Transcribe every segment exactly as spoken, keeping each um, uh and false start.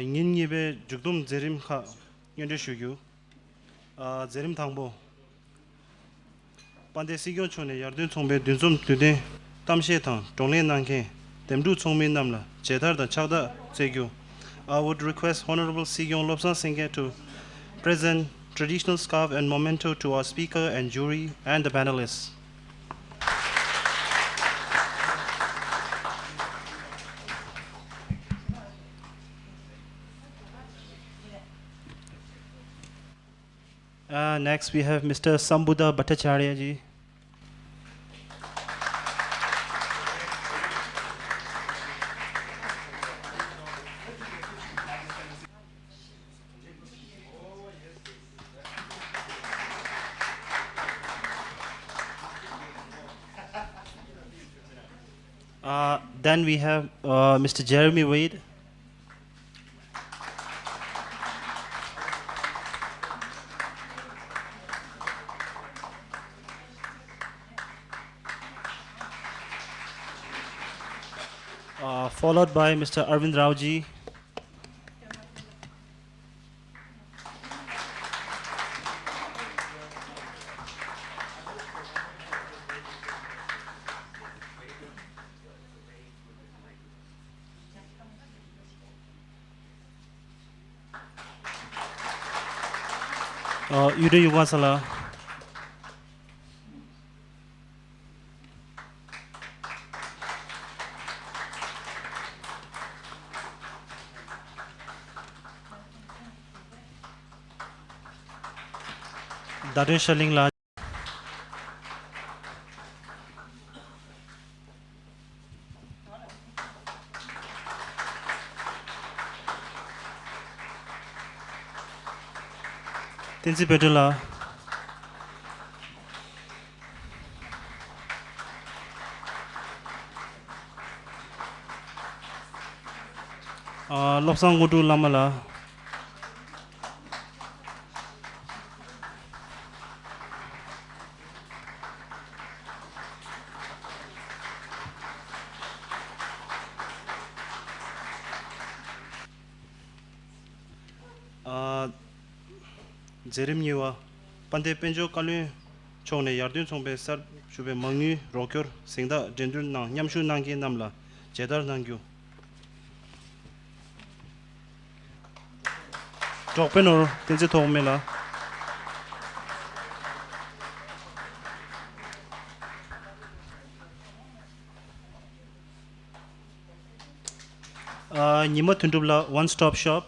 ཉིན་གཉིས་པའི་མཇུག་བསྡོམས་མཛད་རིམ་ཁག་སྙན་སྒྲོན་ཞུ་རྒྱུ། ཨ། མཛད་རིམ་དང་པོ། དཔལ་ལྡན་སྲིད་སྐྱོང་མཆོག་ནས་ཡར་ཐོན་ཚོགས་པའི་འདུ་འཛོམས་དུས་སྟོན་གཏམ་བཤད་དང་བགྲོ་གླེང་གནང་མཁན་འདེམས་སྒྲུག་ཚོགས་མི་རྣམས་ལ་མཇལ་དར་དང་ཕྱག་རྟགས་སྩལ་རྒྱུ། I would request Honorable སྲིད་སྐྱོང་བློ་བཟང་སེང་གེ to present traditional scarf and memento to our speaker and jury and the panelists. Uh, next, we have Mister Sambuddha Bhattacharya ji. Uh, then we have uh, Mister Jeremy Wade. Uh, followed by Mister Arvind Raoji. ཨ། ཡུ་ཌེ་ཡུ་ག་ས་ལ། ཟླ་སྒྲོན་ཤར་གླིང་ལགས། བསྟན་འཛིན་དཔལ་སྒྲོན་ལགས། ཨ། བློ་བཟང་དངོས་གྲུབ་བླ་མ་ལགས། ཨ། མཛད་རིམ་གཉིས་པ། དཔལ་ལྡན་དཔལ་འབྱོར་བཀའ་བློན་མཆོག་ནས་ཡར་ཐོན་ཚོགས་པའི་གསར་ཞུགས་པའི་མ་དངུལ་རོགས་སྐྱོར་གཟེངས་རྟགས་འགྲན་བསྡུར་ནང་མཉམ་ཞུགས་གནང་མཁན་རྣམས་ལ་མཇལ་དར་གནང་རྒྱུ། གྲོགས་དཔོན་ནོར་བསྟན་འཛིན་ཐོགས་མེད་ལགས། ཨ། ཉི་མ་དོན་གྲུབ་ལགས། One Stop Shop།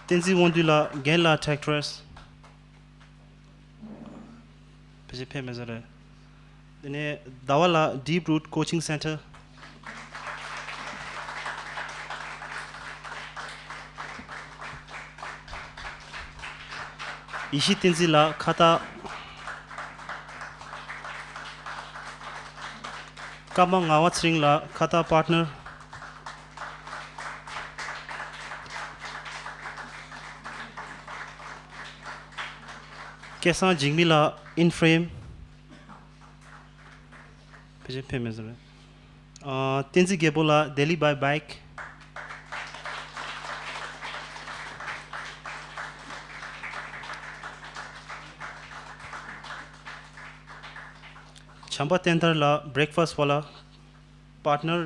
བསྟན་འཛིན་དབང་འདུས་ལགས། རྒན་ལགས། Tractress། ཕལ་ཆེར་ཕེབས་མེད་ས་རེད། དེ་ནས་ཟླ་བ་ལགས། Deep Root Coaching Center། ཡེ་ཤེས་བསྟན་འཛིན་ལགས། ཁ་བཏགས། ཀརྨ་ངག་དབང་ཚེ་རིང་ལགས། ཁ་བཏགས། Partner། སྐལ་བཟང་འཇིགས་མེད་ལགས། In Frame། ཕལ་ཆེར་ཕེབས་མེད་ས་རེད། ཨ། བསྟན་འཛིན་རྒྱལ་པོ་ལགས། Delhi by Bike། བྱམས་པ་བསྟན་དར་ལགས། Breakfast Wala། Partner།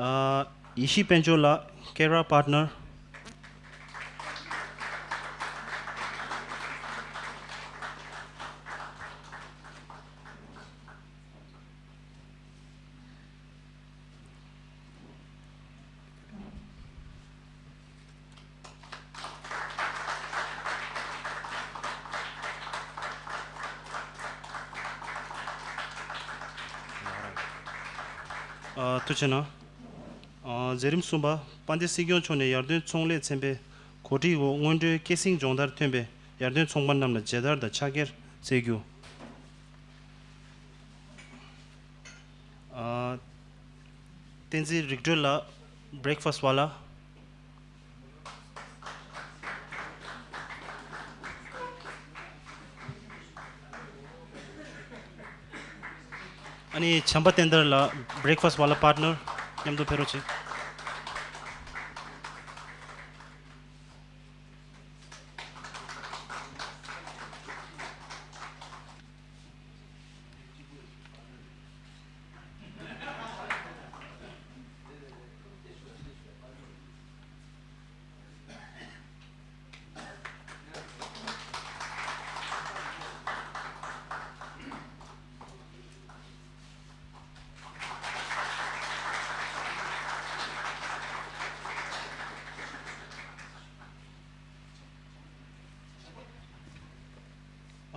ཨ། ཡེ་ཤེས་དཔལ་འབྱོར་ལགས། Kera། Partner། ཨ། ཐུགས་རྗེ་གནང་། ཨ། མཛད་རིམ་གསུམ་པ། དཔལ་ལྡན་སྲིད་སྐྱོང་མཆོག་ནས་ཡར་ཐོན་ཚོང་ལས་ཚན་པའི་གོ་སྒྲིག་འོག་སྔོན་འགྲོའི་སྐྱེད་སྲིང་སྦྱོང་བརྡར་ཐོན་པའི་ཡར་ཐོན་ཚོང་པ་རྣམས་ལ་མཇལ་དར་དང་ཕྱག་འཁྱེར་སྩལ་རྒྱུ། ཨ། བསྟན་འཛིན་རིག་སྒྲོལ་ལགས། བྷི་རེག་ཕ་སི་ཝ་ལ། ཨ་ནི་བྱམས་པ་བསྟན་དར་ལགས། བྷི་རེག་ཕ་སི་ཝ་ལ་པར་ཊི་ནར། མཉམ་དུ་ཕེབས་རོགས་གྱིས།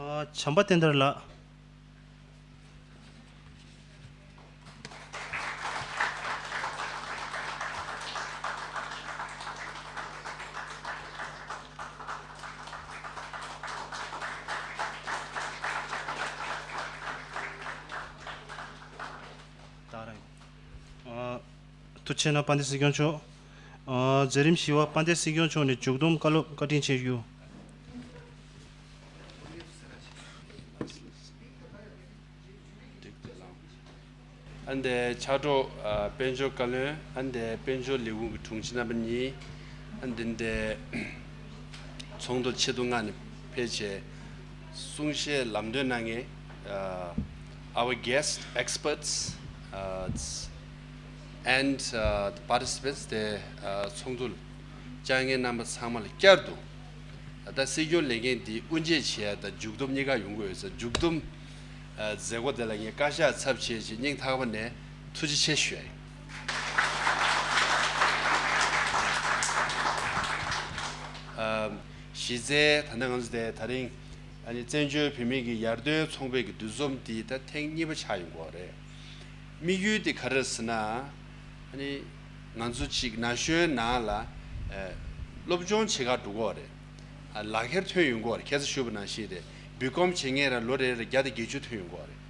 ཨ། བྱམས་པ་བསྟན་དར་ལགས། ད་རང་། ཨ། ཐུགས་རྗེ་གནང་དཔལ་ལྡན་སྲིད་སྐྱོང་མཆོག། ཨ། མཛད་རིམ་བཞི་པ་དཔལ་ལྡན་སྲིད་སྐྱོང་མཆོག་ནས་མཇུག་བསྡོམས་བཀའ་སློབ་བཀའ་དྲིན་ཆེ་ཞུ། ཨ་ནི་ཕྱག་རོགས། ཨ། དཔལ་འབྱོར་བཀའ་བློན། ཨ་ནི་དཔལ་འབྱོར་ལས་ཁུངས་ཀྱི་དྲུང་ཆེ་རྣམ་པ་གཉིས། ཨ་ནི་ཚོགས་འདུ་ཆེད་དུ་མངགས་ནས་ཕེབས་བྱས་གསུང་བཤད་ལམ་སྟོན་གནང་མཁན། ཨ། our guest experts, uh, and, uh, the participants, དེ། ཨ། ཚོགས་འདུར་བཅར་མཁན་རྣམ་པ་ཚང་མ་ལ་བསྐྱར་དུ། ད་སྲིད་སྐྱོང་ལས་འགན་འདི་དབུ་འབྱེད་བྱས་ད་མཇུག་བསྡོམས་གཉིས་ཀ་ཡོང་གི་ཡོད་ཙང་། མཇུག་བསྡོམས། ཨ། མཛད་སྒོ་དེ་ལ་ངས་བཀའ་ཤག་ཚབ་བྱས་བྱས་སྙིང་ཐག་པ་ནས་ཐུགས་རྗེ་ཆེ་ཞུ་ཡ་ཡིན། ཨ། གཞི་རྩའི་ད་ལྟ་ང་ཚོ་དེ་ད་རིང་ཨ་ནི་བཙན་བྱོལ་བོད་མིའི་གི་ཡར་ཐོན་ཚོང་པའི་གི་འདུ་འཛོམས་འདི་ད་ཐེངས་གཉིས་པ་ཆགས་ཡོང་གི་ཡོད་རེད། དམིགས་ཡུལ་དེ་ག་རེ་རེད་ཟེར་ན། ཨ་ནི་ང་ཚོ་གཅིག་ན་གཞོན་ནང་ལ། ཨ། སློབ་སྦྱོང་བྱེད་གར་འགྲོ་གི་ཡོད་རེད། ཨ། ལག་ཁྱེར་ཐོན་ཡོང་གི་ཡོད་རེད། ཁ་སང་ཞུས་པ་ནང་བཞིན་རེད། བི་ཀོམ་བྱེད་མཁན་ར་ལོ་རེ་རེ་བརྒྱ་དང་བརྒྱད་ཅུ་ཐོན་ཡོང་གི་ཡོད་རེད།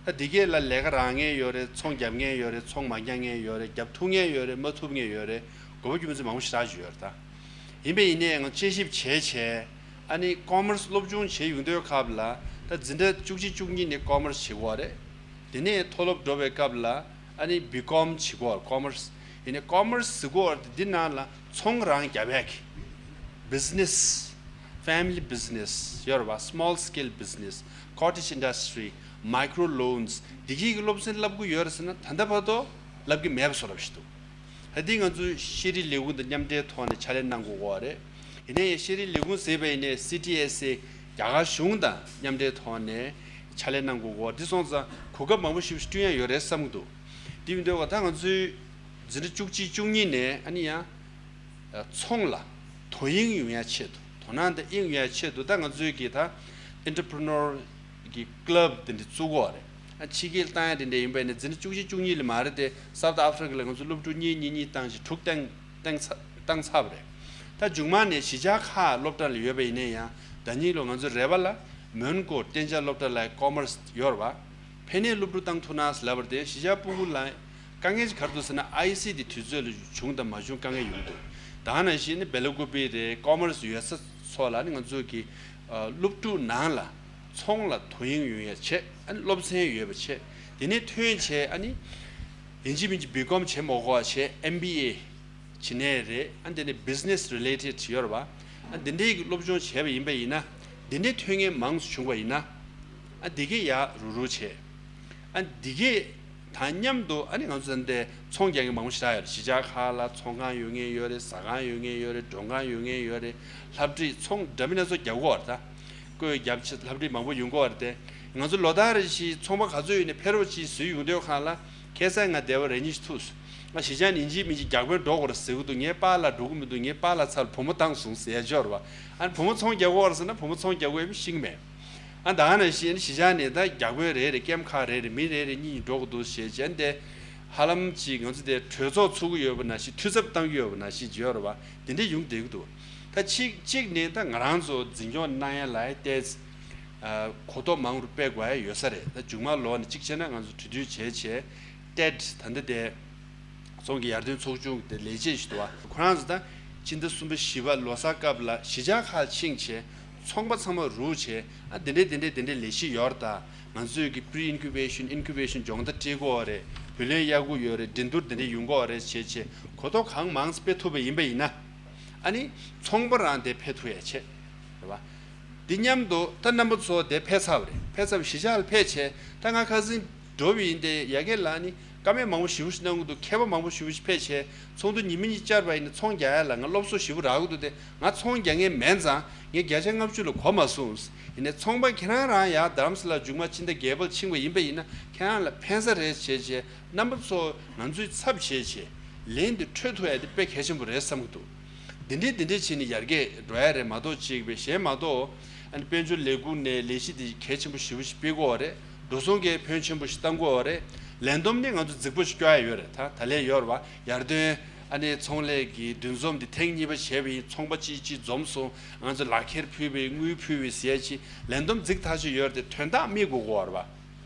ད་འདི་གས་ལ་ལས་ཀ་རག་མཁན་ཡོད་རེད། ཚོང་རྒྱབ་མཁན་ཡོད་རེད། ཚོང་མ་རྒྱག་མཁན་ཡོད་རེད། རྒྱབ་ཐུབ་མཁན་ཡོད་རེད། མ་ཐུབ་མཁན་ཡོད་རེད། དགོས་པ་རྒྱུ་མཚན་མང་པོ་ཞེ་དྲག་ཅིག་ཡོད་རེད་ད། ཡིན་པས་ཡིན་ནའི་ང་དཔྱད་ཞིབ་བྱས་བྱས། ཨ་ནི་ཀོ་མར་སི་སློབ་སྦྱོང་བྱེད་ཡོང་དུས་སྐབས་ལ་ད་འཛིན་གྲྭ་བཅུ་གཅིག་བཅུ་གཉིས་ནས་ཀོ་མར་སི་བྱེད་དགོས་རེད། དེ་ནས་མཐོ་སློབ་འགྲོ་བའི་སྐབས་ལ་ཨ་ནི་བི་ཀོམ་བྱེད་དགོས། ཀོ་མར་སི། ཡིན་ནའི་ཀོ་མར་སི་ཟེར་དགོས་རེད་དེ་འདི་ནང་ལ་ཚོང་རང་རྒྱབ་ཡག་གི། བྷི་ཛི་ནེ་སི། ཕེ་མི་ལི་བྷི་ཛི་ནེ་སི་ཡོད་རེད་པ། སི་མོལ་སི་ཀེལ་བྷི་ཛི་ནེ་སི། ཀོ་ཊེཇ་ཨིན་ཌ་སི་ཊི་རི། མའི་ཀྲོ་ལོན་སི། འདི་གི་སློབ་ཚན་བསླབ་ཀྱི་ཡོད་རེད་ཟེར་ན་ད་ལྟ་བར་དུ་བསླབ་ཀྱི་མེད་པ་བཟོ་འདྲ་ཞིག་འདུག་ད་འདི་ང་ཚོས་ཤེས་རིག་ལས་ཁུངས་དང་མཉམ་འབྲེལ་ཐོག་ནས་ཕྱག་ལས་གནང་དགོས་ཀྱི་ཡོད་རེད། ཡིན་ནའི་ཤེས་རིག་ལས་ཁུངས་ཟེར་བ་ཡིན་ནའི་སི་ཊི་ཨེ་སི་ཨེ། རྒྱ་གར་གཞུང་དང་མཉམ་འབྲེལ་ཐོག་ནས་ཕྱག་ལས་གནང་དགོས་ཀྱི་ཡོད་རེད། འདི་སོང་ཙང་གོ་སྐབས་མང་པོ་ཞིག་བསྐྲུན་ཡ་ཡོད་རེད་བསམ་གྱི་འདུག་དེ་ཡིན་དུས་ད་ང་ཚོའི་འཛིན་གྲྭ་བཅུ་གཅིག་བཅུ་གཉིས་ནས་ཨ་ནི་ཡང་ཚོང་ལ་དོ་དབྱིངས་ཡོང་ཡ་ཆེད་དུ། དོ་སྣང་དང་དབྱིངས་ཡོང་ཡ་ཆེད་དུ་ད་ང་ཚོའི་གི་ད་ཨེན་ཊར་པི་རི་ནོར་གི་ཀི་ལབ་དེ་འདྲ་བཙུགས་ཀྱི་ཡོད་རེད། ཨ། ཕྱི་རྒྱལ་བཏང་ཡ་དེ་འདྲ་ཡིན་པ་ཡིན་ན་འཛིན་གྲྭ་བཅུ་གཅིག་བཅུ་གཉིས་ལ་མ་རེད་དེ། སའུ་ཐི་ཨ་ཕི་རི་ཀ་ལ་ང་ཚོ་སློབ་ཕྲུག་གཉིས་གཉིས་གཉིས་བཏང་ཞིང་དྲུག་བཏང་བཏང་ཚར་བཏང་ཚར་བ་རེད། ད་མཇུག་མ་ནས་གཞིས་ཆགས་ཁག་སློབ་གྲྭ་ལ་ཡོད་པ་ཡིན་ན་ཡང་ཟླ་ཉིན་ལོ་ང་ཚོ་རེ་བ་ལ་མོན་གྷོ་གཏན་འཇགས་སློབ་གྲྭ་ལ་ཀོ་མར་སི་ཡོད་རེད་པ། ཕན་ནས་སློབ་ཕྲུག་བཏང་ཐུབ་ན་ལབ་པ་རེད་དེ། གཞིས་ཆགས་ཕྲུ་གུ་ལ་དཀའ་ངལ་ག་རེ་འདུག་ཟེར་ན། ཨའི་སི་ཊི་དུས་ཚོད་ལ་བྱུང་དང་མ་བྱུང་དཀའ་ངལ་ཡོང་གི་འདུག་ད་ག་ནང་བཞིན་ནི་སྦེལ་ཀོབ་པི་རེད། ཀོ་མར་སི་ཡོད་ས་ཚོ་ལ་ནི་ང་ཚོ་གི་ཨ་སློབ་ཕྲུག་ནང་ལ་ཚོང་ལ་དོ་དབྱིངས་ཡོང་ཡ་བྱས། ཨ་ནི་སློབ་ཚན་ཡོད་པ་བྱས། དེ་ནས་ཐོན་བྱས་ཨ་ནི་ཡིན་གཅིག་མིན་གཅིག་བི་ཀོམ་བྱེད་མ་དགོས་པ་བྱས། ཨེམ་བི་ཨེ་བྱེད་ནའི་རེད། ཨ་དེ་ནས་བྷི་ཛི་ནེ་སི་རི་ལེ་ཊེཌ་ཡོད་རེད་པ། ཨ་དེ་འདྲའི་གི་སློབ་སྦྱོང་བྱས་པ་ཡིན་པ་ཡིན་ན། དེ་འདྲའི་ཐོན་མཁན་མང་ཙམ་བྱུང་བ་ཡིན་ན། ཨ་འདི་གས་ཡག་རུ་རུ་བྱས། ཨ་འདི་གས་དང་མཉམ་དུ་ཨ་ནི་ང་ཚོ་ད་ལྟ་ཚོང་རྒྱག་མཁན་མང་པོ་ཞེ་དྲག་ཡོད་རེད། གཞིས་ཆགས་ཁག་ལ་ཚོང་ཁང་ཡོད་མཁན་ཡོད་རེད། ཟ་ཁང་ཡོད་མཁན་ཡོད་རེད། མགྲོན་ཁང་ཡོད་མཁན་ཡོད་རེད། ལྷ་བྲིས་ཚོང་འདྲ་མིན་སྣ་ཚོགས་རྒྱག་གི་ཡོད་རེད་ད། བརྐོས་རྒྱབ་ཆ་ལྷ་བྲིས་མང་པོ་ཡོང་གི་ཡོད་རེད་དེ། ང་ཚོ་ལོ་ལྟར་རེ་བཞིན་ཚོང་པ་ག་ཚོད་ཡོད་ནས་ཕེབས་རོགས་གྱིས་ཟེར་ཡོང་དུས་སྒང་ལ། ཁ་སང་ང་སྡེ་བ་རེ་གཉིས་ཤིག་ཐུག་སོང་། ང་གཞིས་ཆགས་ནས་ཡིན་གཅིག་མིན་གཅིག་རྒྱག་དཔོན་འགྲོ་དགོས་རེད་ཟེར་གྱི་འདུག་ངའི་པཱ་ལགས་འགྲོ་གི་མི་འདུག་ངའི་པཱ་ལགས་ཚབ་ལ་བུ་མོ་བཏང་སོང་ཟེར་ཡ་ཅིག་ཡོད་རེད་པ། ཨ་ནི་བུ་མོ་ཚོང་རྒྱག་གི་ཡོད་རེད་ཟེར་ན་བུ་མོ་ཚོང་རྒྱག་གི་ཡོད་མེད་ཤེས་ཀྱི་མེད། ཨ་ད་ག་ནང་བཞིན་གཞིས་ཆགས་ནས་ད་རྒྱག་དཔོན་རེ་རེ། ཀེམ་ཁག་རེ་རེ། མི་རེ་རེ་གཉིས་གཉིས་འགྲོ་གི་འདུག་ཞེས་བྱས་ཏེ། ཧ་ལམ་ཅིག་ང་ཚོ་དེ་གྲོས་ཚོགས་ཚུགས་ཀྱི་ཡོད་པ་ནང་བཞིན། འཐུས་ཚབ་བཏང་གི་ཡོད་པ་ནང་བཞིན་ཅིག་ཡོད་རེད་པ། དེ་འདྲ་ཡོང་བསྡད་ཀྱི་འདུག་ད་གཅིག་གཅིག་ནས་ད་ང་རང་ཚོ་འཛིན་སྐྱོང་གནང་ཡ་ལ་ཏོག་ཙམ་གོ་རྟོགས་མང་རུ་སྤེལ་དགོས་ཡ་ཡོད་ས་རེད། ད་མཇུག་མ་ལོག་ནས་གཅིག་བྱས་ན་ང་ཚོ་གྲོས་བསྡུར་བྱས་བྱས། ཊེཊ་ད་ལྟ་དེ། རྫོང་གི་ཡར་ཐོན་ཚོགས་ཆུང་གི་ལས་བྱེད་ཞིག་འདུག་བ། ཁོ་རང་ཚོ་ད་སྤྱི་ཟླ་གསུམ་པ་བཞི་པ་ལོ་གསར་སྐབས་ལ་གཞིས་ཆགས་ཁག་ཕྱིན་བྱས་ཚོང་པ་ཚང་མ་རུག་བྱས། ཨ་དེ་འདྲས་དེ་འདྲས་དེ་འདྲས་ལས་གཞི་ཡོད་རེད་ད། ང་ཚོས་ཀྱི་pre incubation, incubation སྦྱོང་བརྡར་སྤྲད་དགོས་རེད། བུ་ལོན་གཡར་དགོས་ཡོད་རེད། འགྲན་བསྡུར་དེ་འདྲས་ཡོང་གི་ཡོད་རེད་བྱས་བྱས་གོ་རྟོགས་གང་མང་སྤེལ་ཐུབ་པ་ཡིན་པ་ཡིན་ན། ཨ་ནི་ཚོང་པ་རང་དེ་ཕེབས་ཐུབ་ཡ་བྱས། རེད་བ། འདི་མཉམ་དུ་ད་རྣམ་པ་ཚོ་དེ་ཕེབས་ཚར་བ་རེད། ཕེབས་ཚར་བ་གཞིས་ཆགས་ལ་ཕེབས་བྱས་ད་ང་ཁ་སང་འགྲོ་བ་ཡིན་ཏེ་ཡ་གི་ལ་ནི་བཀའ་མོལ་མང་པོ་ཞེ་པོ་ཞིག་གནང་གི་འདུག་མཁས་པ་མང་པོ་ཞེ་པོ་ཞིག་ཕེབས་བྱས་ཚོགས་འདུ་ཉི་མ་གཉིས་བཅར་བ་ཡིན་ན་ཚོང་རྒྱག་ཡ་ལ་ང་སློབ་གསོ་ཞེ་པོ་རག་གི་འདུག་སྟེ། ང་ཚོང་རྒྱག་མཁན་མིན་ཙང་ངས་བརྒྱ་ཆ་ལྔ་བཅུ་ལ་གོ་མ་སོང་། ཡིན་ནའི་ཚོང་པ་ཁྱེད་རང་རང་ཡ་རྡ་རམ་ས་ལ་མཇུག་མ་ཕྱི་ཟླ་བརྒྱད་པར་ཕྱིན་པ་ཡིན་པ་ཡིན་ན་ཁྱེད་རང་ལ་ཕན་ས་རེད་བྱས་བྱས་རྣམ་པ་ཚོ་ང་ཚོའི་ཚབ་བྱས་བྱས་ལན་དེ་འཕྲོད་ཐུབ་ཡ་དེ་དཔེ་གལ་ཆེན་པོ་རེད་བསམ་གི་འདུག་འདི་འདྲས་འདི་འདྲས་བྱས་ནས་ཡར་རྒྱས་འགྲོ་ཡ་རེད་མ་གཏོགས་ཅིག་པའི་གཞན་མ་གཏོགས་ཨ་ནི་དཔལ་འབྱོར་ལས་ཁུངས་ནས་ལས་གཞི་དེ་གལ་ཆེན་པོ་ཞེ་པོ་ཞིག་སྤེལ་དགོས་པ་རེད། འགྲོ་སོང་གི་ཕོན་ཆེན་པོ་ཞིག་བཏང་དགོས་པ་རེད། ལས་བསྡོམས་ནི་ང་ཚོ་རྫིག་པོ་ཞིག་སྐྱོར་ཡ་ཡོད་རེད། ད་ད་ལན་ཡོད་རེད་བ། ཡར་ཐོན་ཨ་ནི་ཚོང་ལས་ཀྱི་འདུ་འཛོམས་འདི་ཐེངས་གཉིས་པ་བྱས་པ་ཡིན། ཚོང་པ་གཅིག་གཅིག་འཛོམས་སོང་། ང་ཚོ་ལག་ཁྱེར་ཕུལ་བའི་དངུལ་ཕུལ་བའི་ཟས་ཅི་ལས་བསྡོམས་རྫིག་ཐག་ཆོད་ཡོད་རེད་དེ་དོན་དག་སྨིན་དགོས་དགོས་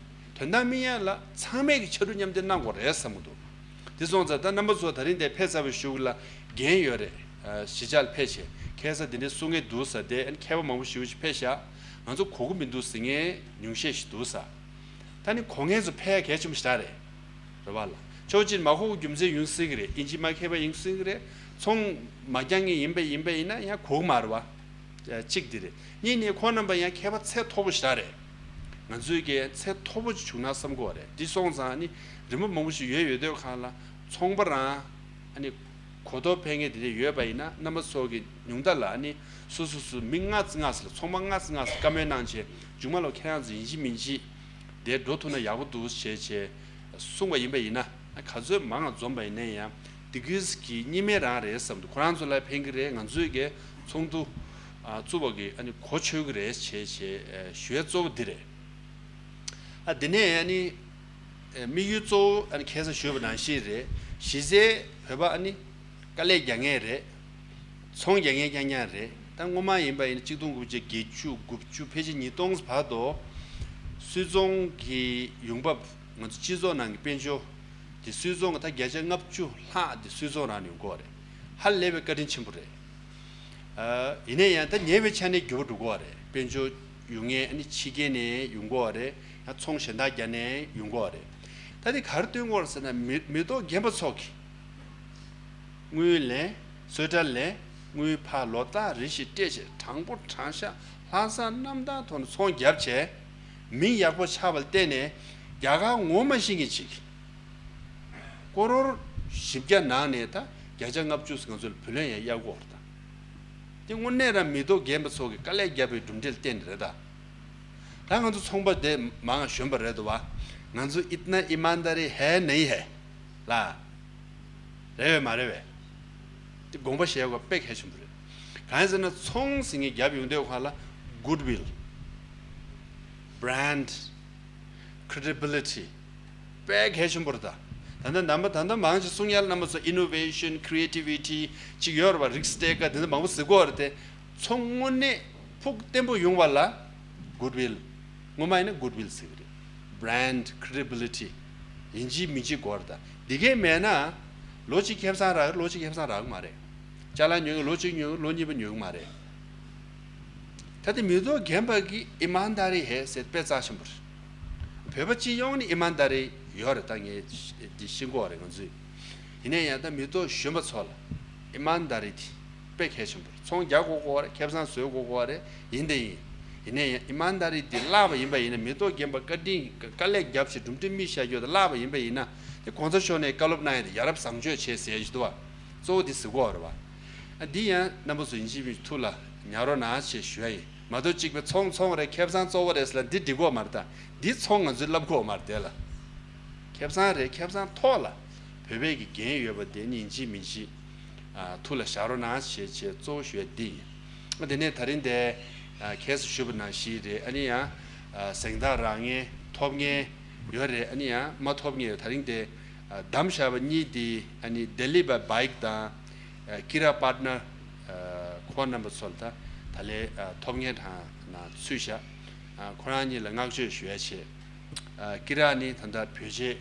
རེད་བ། དོན་དག་སྨིན་ཡ་ལ་ཚང་མས་ཀྱི་ཕྱར་གྲུ་མཉམ་འདེགས་གནང་དགོས་རེད་བསམ་གྱི་འདུག་དེ་སོང་ཙང་ད་རྣམ་པ་ཚོ་ད་རིང་འདིར་ཕེབས་ཚར་བའི་གཞུག་ལ་འགན་ཡོད་རེད། ཨ་གཞིས་ཆགས་ལ་ཕེབས་བྱས་ཁ་སང་དེ་འདྲའི་གསུང་མཁན་འདུག་ས་དེ་ཨ་ནི་མཁས་པ་མང་པོ་ཞེ་པོ་ཞིག་ཕེབས་ཤག་ང་ཚོ་གོ་གི་མི་འདུག་ཟེར་མཁན་ཉུང་ཤས་ཤིག་འདུག་ས། ད་ནི་གོ་མཁན་ཚོ་ཕེབས་ཡ་གལ་ཆེན་པོ་ཞིག་རེད། རེད་བ་ལ། ཕྱོགས་གཅིག་ནས་མ་གོ་རྒྱུ་མཚན་ཡོང་སྲིད་ཀྱི་རེད། ཨིན་ཇི་མ་མཁས་པ་ཡོང་སྲིད་ཀྱི་རེད། ཚོང་མ་རྒྱག་མཁན་ཡིན་པ་ཡིན་པ་ཡིན་ན་ཡང་གོ་གི་མ་རེད་བ། གཅིག་དེ་རེད། གཉིས་ནས་ཁོང་རྣམ་པ་ཡང་མཁས་པ་ཚད་མཐོ་པོ་ཞིག་རེད། ང་ཚོའི་གི་ཚད་མཐོ་པོ་ཅིག་བྱུང་ན་བསམ་གི་རེད། འདི་སོང་ཙང་ནི་རི་མོ་མང་པོ་ཞིག་ཡོད་ཡོད་དུས་གང་ལ་ཚོང་པ་རང་ཨ་ནི་གོ་རྟོགས་འཕེལ་མཁན་དེ་འདྲ་ཡོད་པ་ཡིན་ན་རྣམ་པ་ཚོ་གི་ཉུང་མཐའ་ལ་ཨ་ནི་སོ་སོ་སོ་མི་ལྔ་ཙམ་ལྔ་ཙམ་ལ་ཚོང་པ་ལྔ་ཙམ་ལྔ་ཙམ་བཀའ་མོལ་གནང་བྱས་མཇུག་མ་ལ་ཁྱེད་རང་ཚོ་ཡིན་གཅིག་མིན་གཅིག་དེ་འགྲོ་ཐུབ་ན་ཡག་པོ་འདུག་བྱས་བྱས་གསུངས་པ་ཡིན་པ་ཡིན་ན་ག་ཚོད་མང་ང་འཛོམས་པ་ཡིན་ན་ཡང་དེ་གིས་ཀྱི་གཉིས་མེད་རང་རེད་བསམ་འདུག་ཁོ་རང་ཚོ་ལ་ཕན་གི་རེད། ང་ཚོའི་གི་ཚོགས་འདུ་ཨ་བཙུགས་པ་གི་ཨ་ནི་གོ་ཆོད་གི་རེད་བྱས་བྱས་ཨ་ཞུ་ཡ་གཙོ་བོ་འདི་རེད། ཨ་དེ་ནས་ཨ་ནི་ཨ་དམིགས་ཡུལ་གཙོ་བོ་ཨ་ནི་ཁ་སང་ཞུས་པ་ནང་བཞིན་རེད། གཞི་རྩའི་བོད་པ་ཨ་ནི་དཀའ་ལས་རྒྱག་མཁན་རེད། ཚོང་རྒྱག་མཁན་རྐྱང་རྐྱང་རེད། ད་སྔོན་མ་ཡིན་པ་ཡིན་ན་གཅིག་སྟོང་དགུ་བརྒྱ་བརྒྱད་ཅུ་དགུ་བཅུ་ཕལ་ཆེར་ཉིས་སྟོང་བར་དུ་སུད་ཚོང་གི་ཡོང་འབབ་ང་ཚོ་སྤྱི་ཚོགས་ནང་གི་དཔལ་འབྱོར་དེ་སུད་ཚོང་གི་ད་བརྒྱ་ཆ་ལྔ་བཅུ་ལྷག་དེ་སུད་ཚོང་རང་ནས་ཡོང་གི་ཡོད་རེད། ཧ་ལས་པའི་བཀའ་དྲིན་ཆེན་པོ་རེད། ཨ་ཡིན་ན་ཡང་ད་ཉེ་བའི་ཆ་ནས་འགྱུར་བ་འགྲོ་གི་ཡོད་རེད། དཔལ་འབྱོར་ཡོང་མཁན་ཨ་ནི་ཕྱི་རྒྱལ་ནས་ཡོང་གི་ཡོད་རེད། ཡང་ཚོང་གཞན་དག་རྒྱག་ནས་ཡོང་གི་ཡོད་རེད། ད་དེ་ག་རེ་སྟོན་གྱི་ཡོད་རེད་ཟེར་ན་མི་མི་ཐོག་རྒན་པ་ཚོ་གིས། དངུལ་ལེན། གསོལ་ར་ལེན། དངུལ་ཕར་ལོག་ལྟ་རེ་ཞིག་སྤྲད་བྱས་དྲང་པོ་དྲང་བཞག་ལྷག་བསམ་རྣམ་དག་ཐོག་ནས་ཚོང་བརྒྱབ་བྱས། མིང་ཡག་པོ་ཆགས་པ་ལ་བརྟེན་ནས་རྒྱ་གར་ངོ་མ་ཤེས་མཁན་ཅིག་ཀོ་རོར་བཞི་བརྒྱ་ནང་ནས་ད་བརྒྱ་ཆ་ལྔ་བཅུ་ང་ཚོ་ལ་བུ་ལོན་ཡང་གཡར་གྱི་ཡོད་རེད་ད། དེ་དངོས་གནས་རང་མི་ཐོག་རྒན་པ་ཚོ་གིས་དཀའ་ལས་བརྒྱབ་པའི་གྲུབ་འབྲས་ལ་བརྟེན་ནས་རེད་ད། ད་ང་ཚོ་ཚོང་པ་དེ་མང་ང་གཞོན་པ་རེད་འདུག་བ། ང་ཚོ་اتنا ईमानदारी है नहीं है ལ། རེད་བས་མ་རེད་བས། དེ་དགོངས་པ་བཞེས་དགོས་དཔེ་གལ་ཆེན་པོ་རེད། གང་ཡིན་ཟེར་ན་ཚོང་ཟེར་མཁན་རྒྱབ་ཡོང་དུས་གང་ལ་goodwill, brand, credibility དཔེ་གལ་ཆེན་པོ་རེད་ད། ད་ལྟ་རྣམ་པ་ད་ལྟ་མང་ཆེ་གསུང་ཡ་ལ་རྣམ་པ་ཚོ་innovation, creativity ཅིག་ཡོད་རེད་བ། རིགས་སྟེ་ཀ་དེ་འདྲ་མང་པོ་ཟེར་གོ་རེད་དེ། ཚོང་དངོས་གནས་ཕུགས་བརྟན་པོ་ཡོང་བ་ལ་goodwill ངོ་མ་ཡིན་ན་goodwill ཟེར་གི་རེད། brand, credibility ཡིན་གཅིག་མིན་གཅིག་དགོས་རེད་ད། འདི་གས་མེད་ན་ལོ་གཅིག་ཁེ་བཟང་རག་ལོ་གཅིག་ཁེ་བཟང་རག་གི་མ་རེད། ཅ་ལག་ཉོ་གི་ལོ་གཅིག་ཉོ་གི་ལོ་གཉིས་པ་ཉོ་གི་མ་རེད། ད་ལྟ་མི་ཐོག་རྒན་པ་གི་ईमानदारी है ཟེར་དཔེ་རྩ་ཆེན་པོ་རེད། བོད་པ་སྤྱི་ཡོངས་ནས་ईमानदारी ཡོད་རེད་ད། ངས་འདི་ཤེས་གི་ཡོད་རེད་ང་ཚོས། ཡིན་ནའི་ཡང་ད་མི་ཐོག་གཞོན་པ་ཚོ་ལ་ईमानदारी དེ་དཔེ་གལ་ཆེན་པོ་རེད། ཚོང་རྒྱག་དགོས་ཀྱི་ཡོད་རེད། ཁེ་བཟང་བཟོ་དགོས་ཀྱི་ཡོད་རེད། ཡིན་དེ་ཡིན། ཡིན་ནའི་ཡང་ईमानदारी དེ་བརླག་པ་ཡིན་པ་ཡིན་ན་མི་ཐོག་རྒན་པ་བཀའ་དྲིན་དཀའ་ལས་རྒྱབ་བྱས་གྲུབ་འབྲས་སྨིན་བཞག་རྒྱུ་དེ་བརླག་པ་ཡིན་པ་ཡིན་ན་དེ་གོང་ས་མཆོག་ནས་བཀའ་སློབ་གནང་ཡ་དེ་ཡ་རབས་བཟང་སྤྱོད་བྱེད་ཟེར་ཡ་ཞིག་འདུག་བ། གཙོ་བོ་དེ་ཟེར་གྱི་ཡོད་རེད་བ། ཨ་འདི་ཡང་རྣམ་པ་ཚོ་ཡིན་གཅིག་མིན་གཅིག་ཐུགས་ལ་ཉར་རོགས་གནང་ཞེས་ཞུ་ཡ་ཡིན། མ་གཏོགས་གཅིག་པའི་ཚོང་ཚོང་རེད། ཁེ་བཟང་གཙོ་བོ་རེད་ཟེར་ལ་འདི་འགྲིག་གི་ཡོད་མ་རེད་ད། འདི་ཚོང་ང་ཚོས་ལབ་དགོས་མ་རེད་དེ་ལ། ཁེ་བཟང་རེད། ཁེ་བཟང་ཐོག་ལ་བོད་པའི་གི་འགན་ཡོད་པ་དེ་ནི་ཡིན་གཅིག་མིན་གཅིག་ཨ་ཐུགས་ལ་བཞག་རོགས་གནང་ཞེས་བྱས་གཙོ་བོ་ཞུ་ཡ་འདི་ཡིན། ཨ་དེ་ནས་ད་རིང་དེ་ཨ་ཁ་སང་ཞུས་པ་ནང་བཞིན་རེད། ཨ་ནི་ཡང་ཨ་གཟེངས་རྟགས་རག་མཁན་ཐོབ་མཁན་ཡོད་རེད། ཨ་ནི་ཡང་མ་ཐོབ་མཁན་ཡོད། ད་རིང་དེ་ཨ་བདམས་བཞག་པ་གཉིས་དེ་ཨ་ནི་Delhi by bike དང་ཨ་Kira Partner ཨ་ཁོང་རྣམ་པ་ཚོ་ལ་ད་ད་ལན་ཨ་ཐོབ་མཁན་གྲངས་ནང་ཚུད་བཞག་ཨ་ཁོ་རང་གཉིས་ལ་བསྔགས་བརྗོད་ཞུ་ཡ་བྱས། ཨ་ཀི་ར་ནི་ད་ལྟ་བོད་ཆས་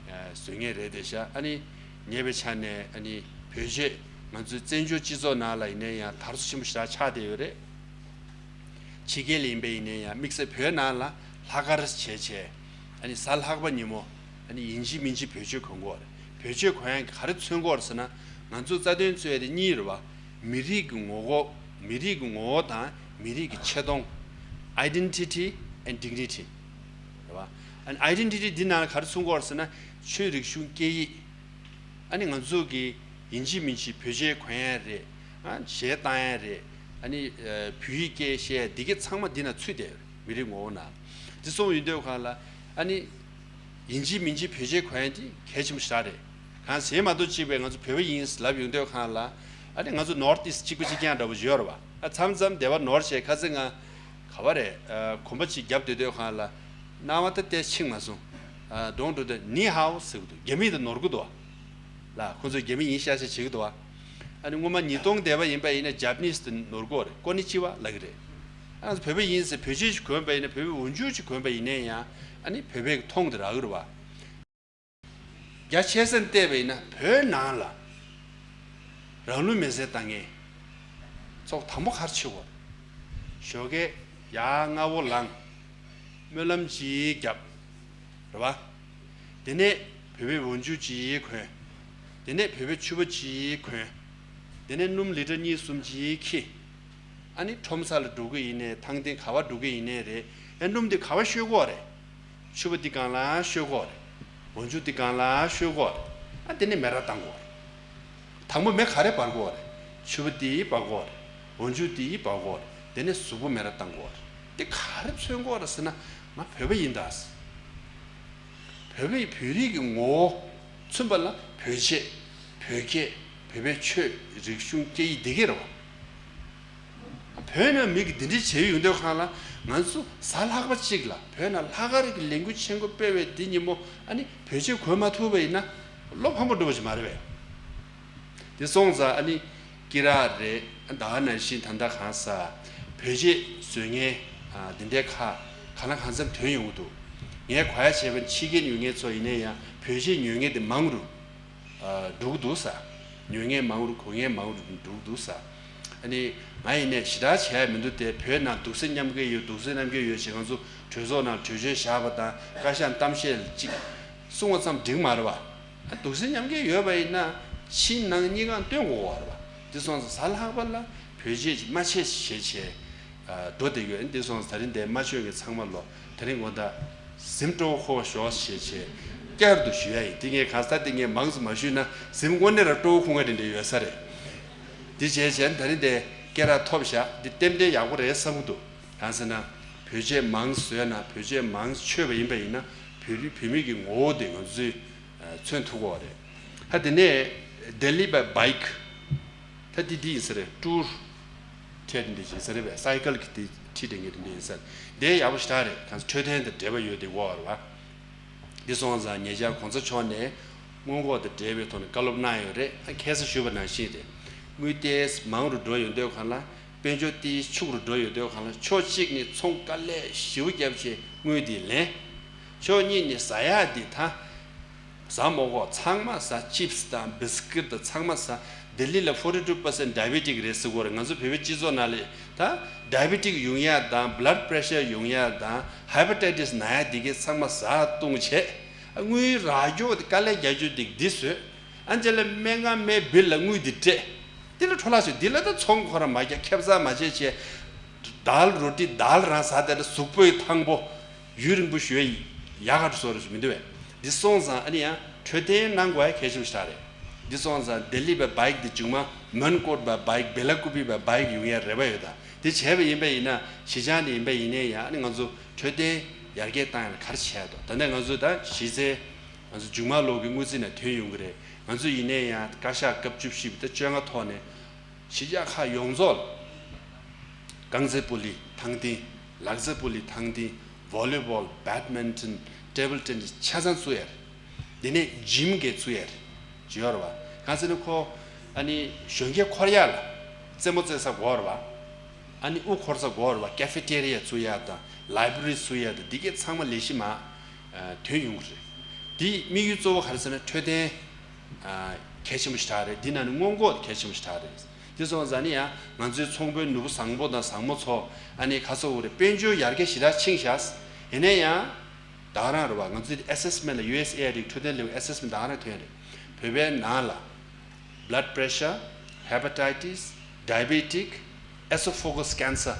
ཨ་བཟོ་མཁན་རེད་དེ་ཤག་ཨ་ནི་ ཉེ་བའི་ཆ་ནས་ཨ་ནི་བེད་སྤྱོད་ང་ཚོའི་བཙན་བྱོལ་སྤྱི་ཚོགས་ནང་ལ་ཡིན་ན་ཡང་དར་སོ་ཆེན་པོ་ཞེ་དྲག་ཆགས་བསྡད་ཡོད་རེད། ཕྱི་རྒྱལ་ལ་ཡིན་པ་ཡིན་ན་ཡང་དམིགས་བསལ་བོད་ནང་ལ་ལྷག་དཀར་བྱས་བྱས་ཨ་ནི་གཟའ་ལྷག་པ་ཉིན་མོ་ཨ་ནི་ཡིན་གཅིག་མིན་གཅིག་བེད་སྤྱོད་གོན་གྱི་ཡོད་རེད། བེད་སྤྱོད་གོན་ཡག་གི་ག་རེ་མཚོན་གྱི་ཡོད་རེད་ཟེར་ན། ང་ཚོ་རྩ་དོན་རྩོད་ཡ་དེ་གཉིས་རེད་བ། མི་རིགས་ཀྱི་ངོ་བོ། མི་རིགས་ཀྱི་ངོ་བོ་དང་མི་རིགས་ཀྱི་ཆེ་མཐོང་། Identity and dignity རེད་བ། ཨ་ནི་Identity འདི་ནང་ལ་ག་རེ་མཚོན་གྱི་ཡོད་རེད་ཟེར་ན། ཆོས་རིག་གཞུང་སྐད་ཡིག་ཨ་ནི་ང་ཚོ་གི་ཡིན་གཅིག་མིན་གཅིག་བེད་སྤྱོད་གོན་ཡ་རེད། ཨ་གཞས་བཏང་ཡ་རེད། ཨ་ནི་ཨ་བོད་ཡིག་སྐད་བཤད་ཡ་འདི་གའི་ཚང་མ་འདི་ན་ཚུད་བསྡད་ཡོད་རེད། མི་རིགས་ངོ་བོ་ནང་། འདི་སོང་ཡོང་དུས་སྒང་ལ་ཨ་ནི་ཡིན་གཅིག་མིན་གཅིག་བེད་སྤྱོད་གོན་ཡ་འདི་གལ་ཆེན་པོ་ཞེ་དྲག་རེད། གང་ཟེར་མ་གཏོགས་གཅིག་པས་ང་ཚོ་བོད་པ་ཡིན་ལབ་ཡོང་དུས་སྒང་ལ་ཨ་ནི་ང་ཚོ་North East གཅིག་པ་གཅིག་རྐྱང་འདྲ་པོ་ཡོད་རེད་བ། ཨ་མཚམས་མཚམས་སྡེ་བ་ནོར་བྱས་ཁ་སང་ང་ག་བ་རེད། ཨ་གོམ་པ་གཅིག་བརྒྱབ་སྡོད་དུས་སྒང་ལ་སྣང་བ་ད་ལྟ་ཕྱིན་མ་སོང་། ཨ་གདོང་འགྲོ་དུས་ནི་ཧའོ་ཟེར་གི་འདུག་རྒྱ་མི་དང་ནོར་གི་འདུག་ལ། ཁོ་ཚོ་རྒྱ་མི་ཡིན་ཤག་ཤག་བྱེད་ཀྱི་འདུག་ཨ་ནི་སྔོན་མ་ཉིས་སྟོང་སྡེ་བ་ཡིན་པ་ཡིན་ན་Japanese དང་ནོར་གི་རེད། ཀོ་ནི་ཅི་ཝ་ལབ་གི་རེད། ཨ་བོད་པ་ཡིན་ཟེར་བོད་ཆས་ཅིག་གོན་པ་ཡིན་ན། བོད་པའི་འོག་འཇུག་ཅིག་གོན་པ་ཡིན་ན་ཡང་ཨ་ནི་བོད་པའི་མཐོང་དེ་རག་གི་རེད་བ། རྒྱ་ཆེ་ས་ནས་བལྟས་པ་ཡིན་ན་བོད་ནང་ལ་རང་ལུས་མེར་སྲེག་བཏང་མཁན་ཚོགས་དང་པོ་ག་རེ་བྱེད་དགོས་རེད། ཞོགས་ཀས་ཡར་སྔ་པོ་ལངས། སྨོན་ལམ་ཅིག་བརྒྱབ། རེད་བ། དེ་ནས་བོད་པའི་འོག་འཇུག་ཅིག་གོན། དེ་ནས་བོད་པའི་ཕྱུ་པ་ཅིག་གོན། དེ་ནས་སྣུམ་ལི་ཊར་གཉིས་གསུམ་ཅིག་འཁྱེར། ཨ་ནི་ཁྲོམ་ས་ལ་འགྲོ་གི་ཡིན་ནའི་ཐང་སྟེང་ག་པར་འགྲོ་གི་ཡིན་ནའི་རེད། ཨ་སྣུམ་དེ་ག་པར་བཤོས་དགོས་རེད། ཕྱུ་པ་འདི་སྒང་ལ་བཤོས་དགོས་རེད། འོག་འཇུག་འདི་སྒང་ལ་བཤོས་དགོས་རེད། ཨ་དེ་ནས་མེ་ར་བཏང་དགོས་རེད། དང་པོ་མེ་ག་རེ་འབར་དགོས་རེད། ཕྱུ་པ་འདི་འབར་དགོས་རེད། འོག་འཇུག་འདི་འབར་དགོས་རེད། དེ་ནས་གཟུགས་པོ་མེ་ར་བཏང་དགོས་རེད། འདི་ག་རེ་མཚོན་དགོས་རེད་ཟེར་ན། ང་བོད་པ་ཡིན་ད། བོད་པའི་བོད་རིགས་ཀྱི་ངོ་བོ་མཚོན་པ་ལ་བོད་ཆས། བོད་སྐད། བོད་པའི་ཆོས། རིག་གཞུང་། སྐད་ཡིག་འདི་གས་རེད་བ། བོད་ནང་མི་གིས་འདི་འདྲ་བྱེད་ཡོང་དུས་སྒང་ལ་ང་ཚོ་གཟའ་ལྷག་པ་གཅིག་ལ་བོད་ནང་ལྷག་དཀར་གྱི་ལས་འགུལ་ཆེན་པོ་སྤེལ་བའི་འདི་ཉིན་མོ་ཨ་ནི་བོད་ཆས་གོན་མ་ཐུབ་པ་ཡིན་ན་བློ་ཕམ་པོ་འགྲོ་བ་ཞིག་མ་རེད་པས། འདི་སོང་ཙང་ཨ་ནི་སྐེ་རགས་རེད། ད་ག་ནང་བཞིན་ད་ལྟ་གང་ཟག་བོད་ཆས་བཟོ་མཁན་ཨ་འདི་འདྲའི་ཁག་གང་ལ་གང་འཚམ་ཐོན་ཡོང་གི་འདུག་ངས་གོ་ཡ་བྱས་པ་ཕྱི་རྒྱལ་ཡོད་མཁན་ཚོ་ཡིན་ན་ཡང་བོད་ཆས་ཉོ་མཁན་དེ་མང་རུ་ཨ་འགྲོ་གི་འདུག་ས། ཉོ་མཁན་མང་རུ་གོན་མཁན་མང་རུ་འགྲོ་གི་འདུག་ས། ཨ་ནི་ང་ཡིན་ནའི་ཞེ་དྲག་བྱས་ཡ་མི་འདུག་སྟེ། བོད་ནང་འདུག་སེ་མཉམ་འཁྱེར་ཡོད། འདུག་སེ་མཉམ་འཁྱེར་ཡོད་ཅེས་ང་ཚོ་གྲོས་ཚོགས་ནང་གྲོས་ཆོད་བཞག་པ་དང་བཀའ་ཤག་གཏམ་བཤད་ཅིག་གསུང་བ་ཙམ་འགྲིག་མ་རེད་བ། ཨ་འདུག་སེ་མཉམ་འཁྱེར་ཡོད་པ་ཡིན་ན་ཕྱི་ནང་གཉིས་ཀ་སྟོན་དགོས་པ་རེད་བ། འདི་སོང་ཙང་གཟའ་ལྷག་པ་ལ་བོད་ཆས་ཅིག་མ་ཆད་བྱས་བྱས་འགྲོ་བསྡད་ཡོད། འདི་སོང་ཙང་ད་རིང་འདིར་མ་བྱོན་མཁན་ཚང་མ་ལོ་དེ་རིང་དགོང་དག་གཟིམ་སྤྲོ་པོ་ཁོག་ཞོག་ཞེས་བྱས་བསྐྱར་དུ་ཞུ་ཡ་ཡིན། དེ་ངས་གང་ཟག་དེ་ངས་མང་ཙམ་མ་ཞུས་ན་གཟིམ་དངོས་གནས་ར་སྤྲོ་པོ་ཁུག་ང་འདྲ་འདྲ་ཡོད་ས་རེད། འདི་བྱས་བྱས་ད་རིང་འདིར་སྐད་གྲགས་ཐོབ་བཞག་འདི་ཏན་ཏན་ཡག་པོ་རེད་བསམ་གྱི་འདུག་གང་ཟེར་ན་བོད་ཆས་མང་བཟོས་ན་བོད་ཆས་མང་མཆོད་པ་ཡིན་པ་ཡིན་ན་བོད་རིགས་བོད་མི་གི་ངོ་བོ་དེ་ང་ཚོས་མཚོན་ཐུབ་ཀྱི་ཡོད་རེད། ད་དེ་ནས་Delhi by bike ད་དེ་འདི་ཡིན་ས་རེད། ཊུར་ཁྲིད་དེ་འདྲ་ཡིན་ས་རེད་པས། སའི་ཀལ་གྱི་དེ་ཁྲིད་དེ་ངེས་དེ་འདྲ་ཡིན་ས་རེད། དེ་ཡག་པོ་ཞེ་དྲག་རེད། གང་ས་འཕྲོད་བསྟེན་དང་འབྲེལ་བ་ཡོད་དེ་ཡོད་རེད་བ། འདི་སོང་ཙང་ཉེ་ཆར་གོང་ས་མཆོག་ནས་སྔོན་འགོག་དང་འབྲེལ་བའི་ཐོག་ནས་བཀའ་སློབ་གནང་ཡོད་རེད། ཁ་སང་ཞུས་པ་ནང་བཞིན་རེད། དངུལ་ཏོག་ཙམ་མང་རུ་འགྲོ་ཡོང་དུས་སྒང་ལ་དཔལ་འབྱོར་ཏོག་ཙམ་ཕྱུག་རུ་འགྲོ་ཡོང་དུས་སྒང་ལ་ཕྱོགས་གཅིག་ནས་ཚོང་དཀའ་ལས་ཞེ་པོ་བརྒྱབ་བྱས་དངུལ་དེ་ལེན། ཕྱོགས་གཉིས་ནས་ཟ་ཡག་འདི་ད་ཟ་མ་དགོས། ཚང་མ་ཟ། ཅིབ་སི་དང་བིས་ཀིཊ་དང་ཚང་མ་ཟ། ལྡི་ལི་ལ་ཕོར་ཊི་ཊུ་པར་སེན་ཊི་ཌའི་བེ་ཊིག་རེད་ཟེར་གྱི་ཡོད་རེད། ང་ཚོ་བོད་པའི་སྤྱི་ཚོགས་ནང་ལ་ད་ཌའི་བེ་ཊིག་ཡོང་ཡག་དང་བྷི་ལཌ་པི་རེ་ཤར་ཡོང་ཡག་དང་ཧའི་པར་ཊའི་ཊི་སི་ན་ཡག་འདི་གའི་ཚང་མ་ཟ་བཏུང་བྱས། དངུལ་རག་རྒྱུ་དེ་དཀའ་ལས་རྒྱག་རྒྱུ་དེ་འདི་བཟོས། ཨ་ནི་རྗེས་ལ་སྨན་ཁང་སྨན་བིལ་ལ་དངུལ་འདི་སྤྲད། འདི་ལ་འཕྲོ་བརླག་བྱུང་། འདི་ལ་ད་ཚོང་ཁོ་རང་མ་རྒྱག་ཁེ་བཟང་མ་བྱེད་བྱས། དཱལ་རོ་ཊི་དཱལ་རང་ཟ་བསྡད་ན་གཟུགས་པོའི་ཐང་པོ་ཡུན་རིང་པོ་ཞུ་ཡ་ཡག་ག་བཟོ་རེ་ཞུ་མི་འདུག་བས། འདི་སོང་ཙང་ཨ་ནི་ཡང་འཕྲོད་བསྟེན་གནང་དགོས་ཡ་གལ་ཆེན་པོ་ཞིག་རེད། འདི་སོང་ཙང་ལྡི་ལི་བའི་བྷའིཀ་འདི་མཇུག་མ་མོན་ཀོཊ་བའི་བྷའིཀ་བེ་ལ་ཀུ་པི་བའི་བྷའིཀ་ཡོང་ཡ་རེ་བ་ཡོད། ད་འདི་བྱས་པ་ཡིན་པ་ཡིན་ན་གཞིས་ཆགས་ནས་ཡིན་པ་ཡིན་ནའི་ཡང་ཨ་ནི་ང་ཚོ་འཕྲོད་བསྟེན་ཡར་རྒྱས་བཏང་ཡ་ལ་ག་རེ་བྱས་འདུག་ད་ནས་ང་ཚོ་ད་གཞི་རྩའི་ང་ཚོ་མཇུག་མ་ལོག་གི་དངུལ་རྩིས་ནས་ཐོན་ཡོང་གི་རེད། ང་ཚོ་ཡིན་ནའི་ཡང་བཀའ་ཤག་སྐབས་བཅུ་བཞི་པ་ད་བཅོ་ལྔ་ཐོག་ནས་གཞིས་ཆགས་ཁག་ཡོངས་རྫོགས་ལ་རྐང་རྩེད་སྤོ་ལོའི་ཐང་སྟེང་། ལག་རྩེད་སྤོ་ལོའི་ཐང་སྟེང་། བོ་ལི་བོལ། བེཌ་མིན་ཊོན། ཊེ་བལ་ཊེ་ནིས་ཆ་ཚང་བཙུགས་ཡ་རེད། དེ་ནས་ཇིམ་གས་བཙུགས་ཡ་རེད། ཅི་ཡོད་རེད་བ། གང་ཟེར་ན་ཁོ་ཨ་ནི་གཞོན་སྐྱེས་འཁོར་ཡག་ལ་རྩེད་མོ་རྩེ་ས་དགོས་རེད་བ། ཨ་ནི་དབུ་འཁོར་ས་དགོས་རེད་བ། ཀེ་ཕེ་ཊེ་རི་ཡ་བཙུགས་ཡག་དང་ལའི་བྷ་རི་བཙུགས་ཡག་དང་འདི་གས་ཚང་མ་ལས་གཞི་མར་ཐོན་ཡོང་གི་རེད། དེའི་དམིགས་ཡུལ་གཙོ་བོ་ག་རེ་ཟེར་ན་འཕྲོད་བསྟེན་ ཨ་གལ་ཆེན་པོ་ཞེ་དྲག་རེད། འདི་ནང་ནས་སྔོན་འགོག་དེ་གལ་ཆེན་པོ་ཞེ་དྲག་རེད། དེ་སོང་ཙང་ནི་ཡང་ང་ཚོའི་ཚོང་དཔོན་ནོར་བུ་བཟང་པོ་དང་བཟང་མོ་ཚོ་ཨ་ནི་ཁ་སོ་འུ་རེ་དཔལ་འབྱོར་ཡར་རྒྱས་ཞེ་དྲག་ཕྱིན་ཤག་ཡིན་ན་ཡང་ད་ག་རང་རེད་བ། ང་ཚོའི་ཨེ་སེ་སི་མེན་ཊ་ལ་ཡུ་ཨེ་སི་ཨེ་ཌི་འཕྲོད་བསྟེན་ལེའུ་ཨེ་སེ་སི་མེན་ཊ་ད་ག་རང་ཐོན་རེད། བོད་པའི་ནང་ལ་blood pressure, hepatitis, diabetic, esophagus cancer,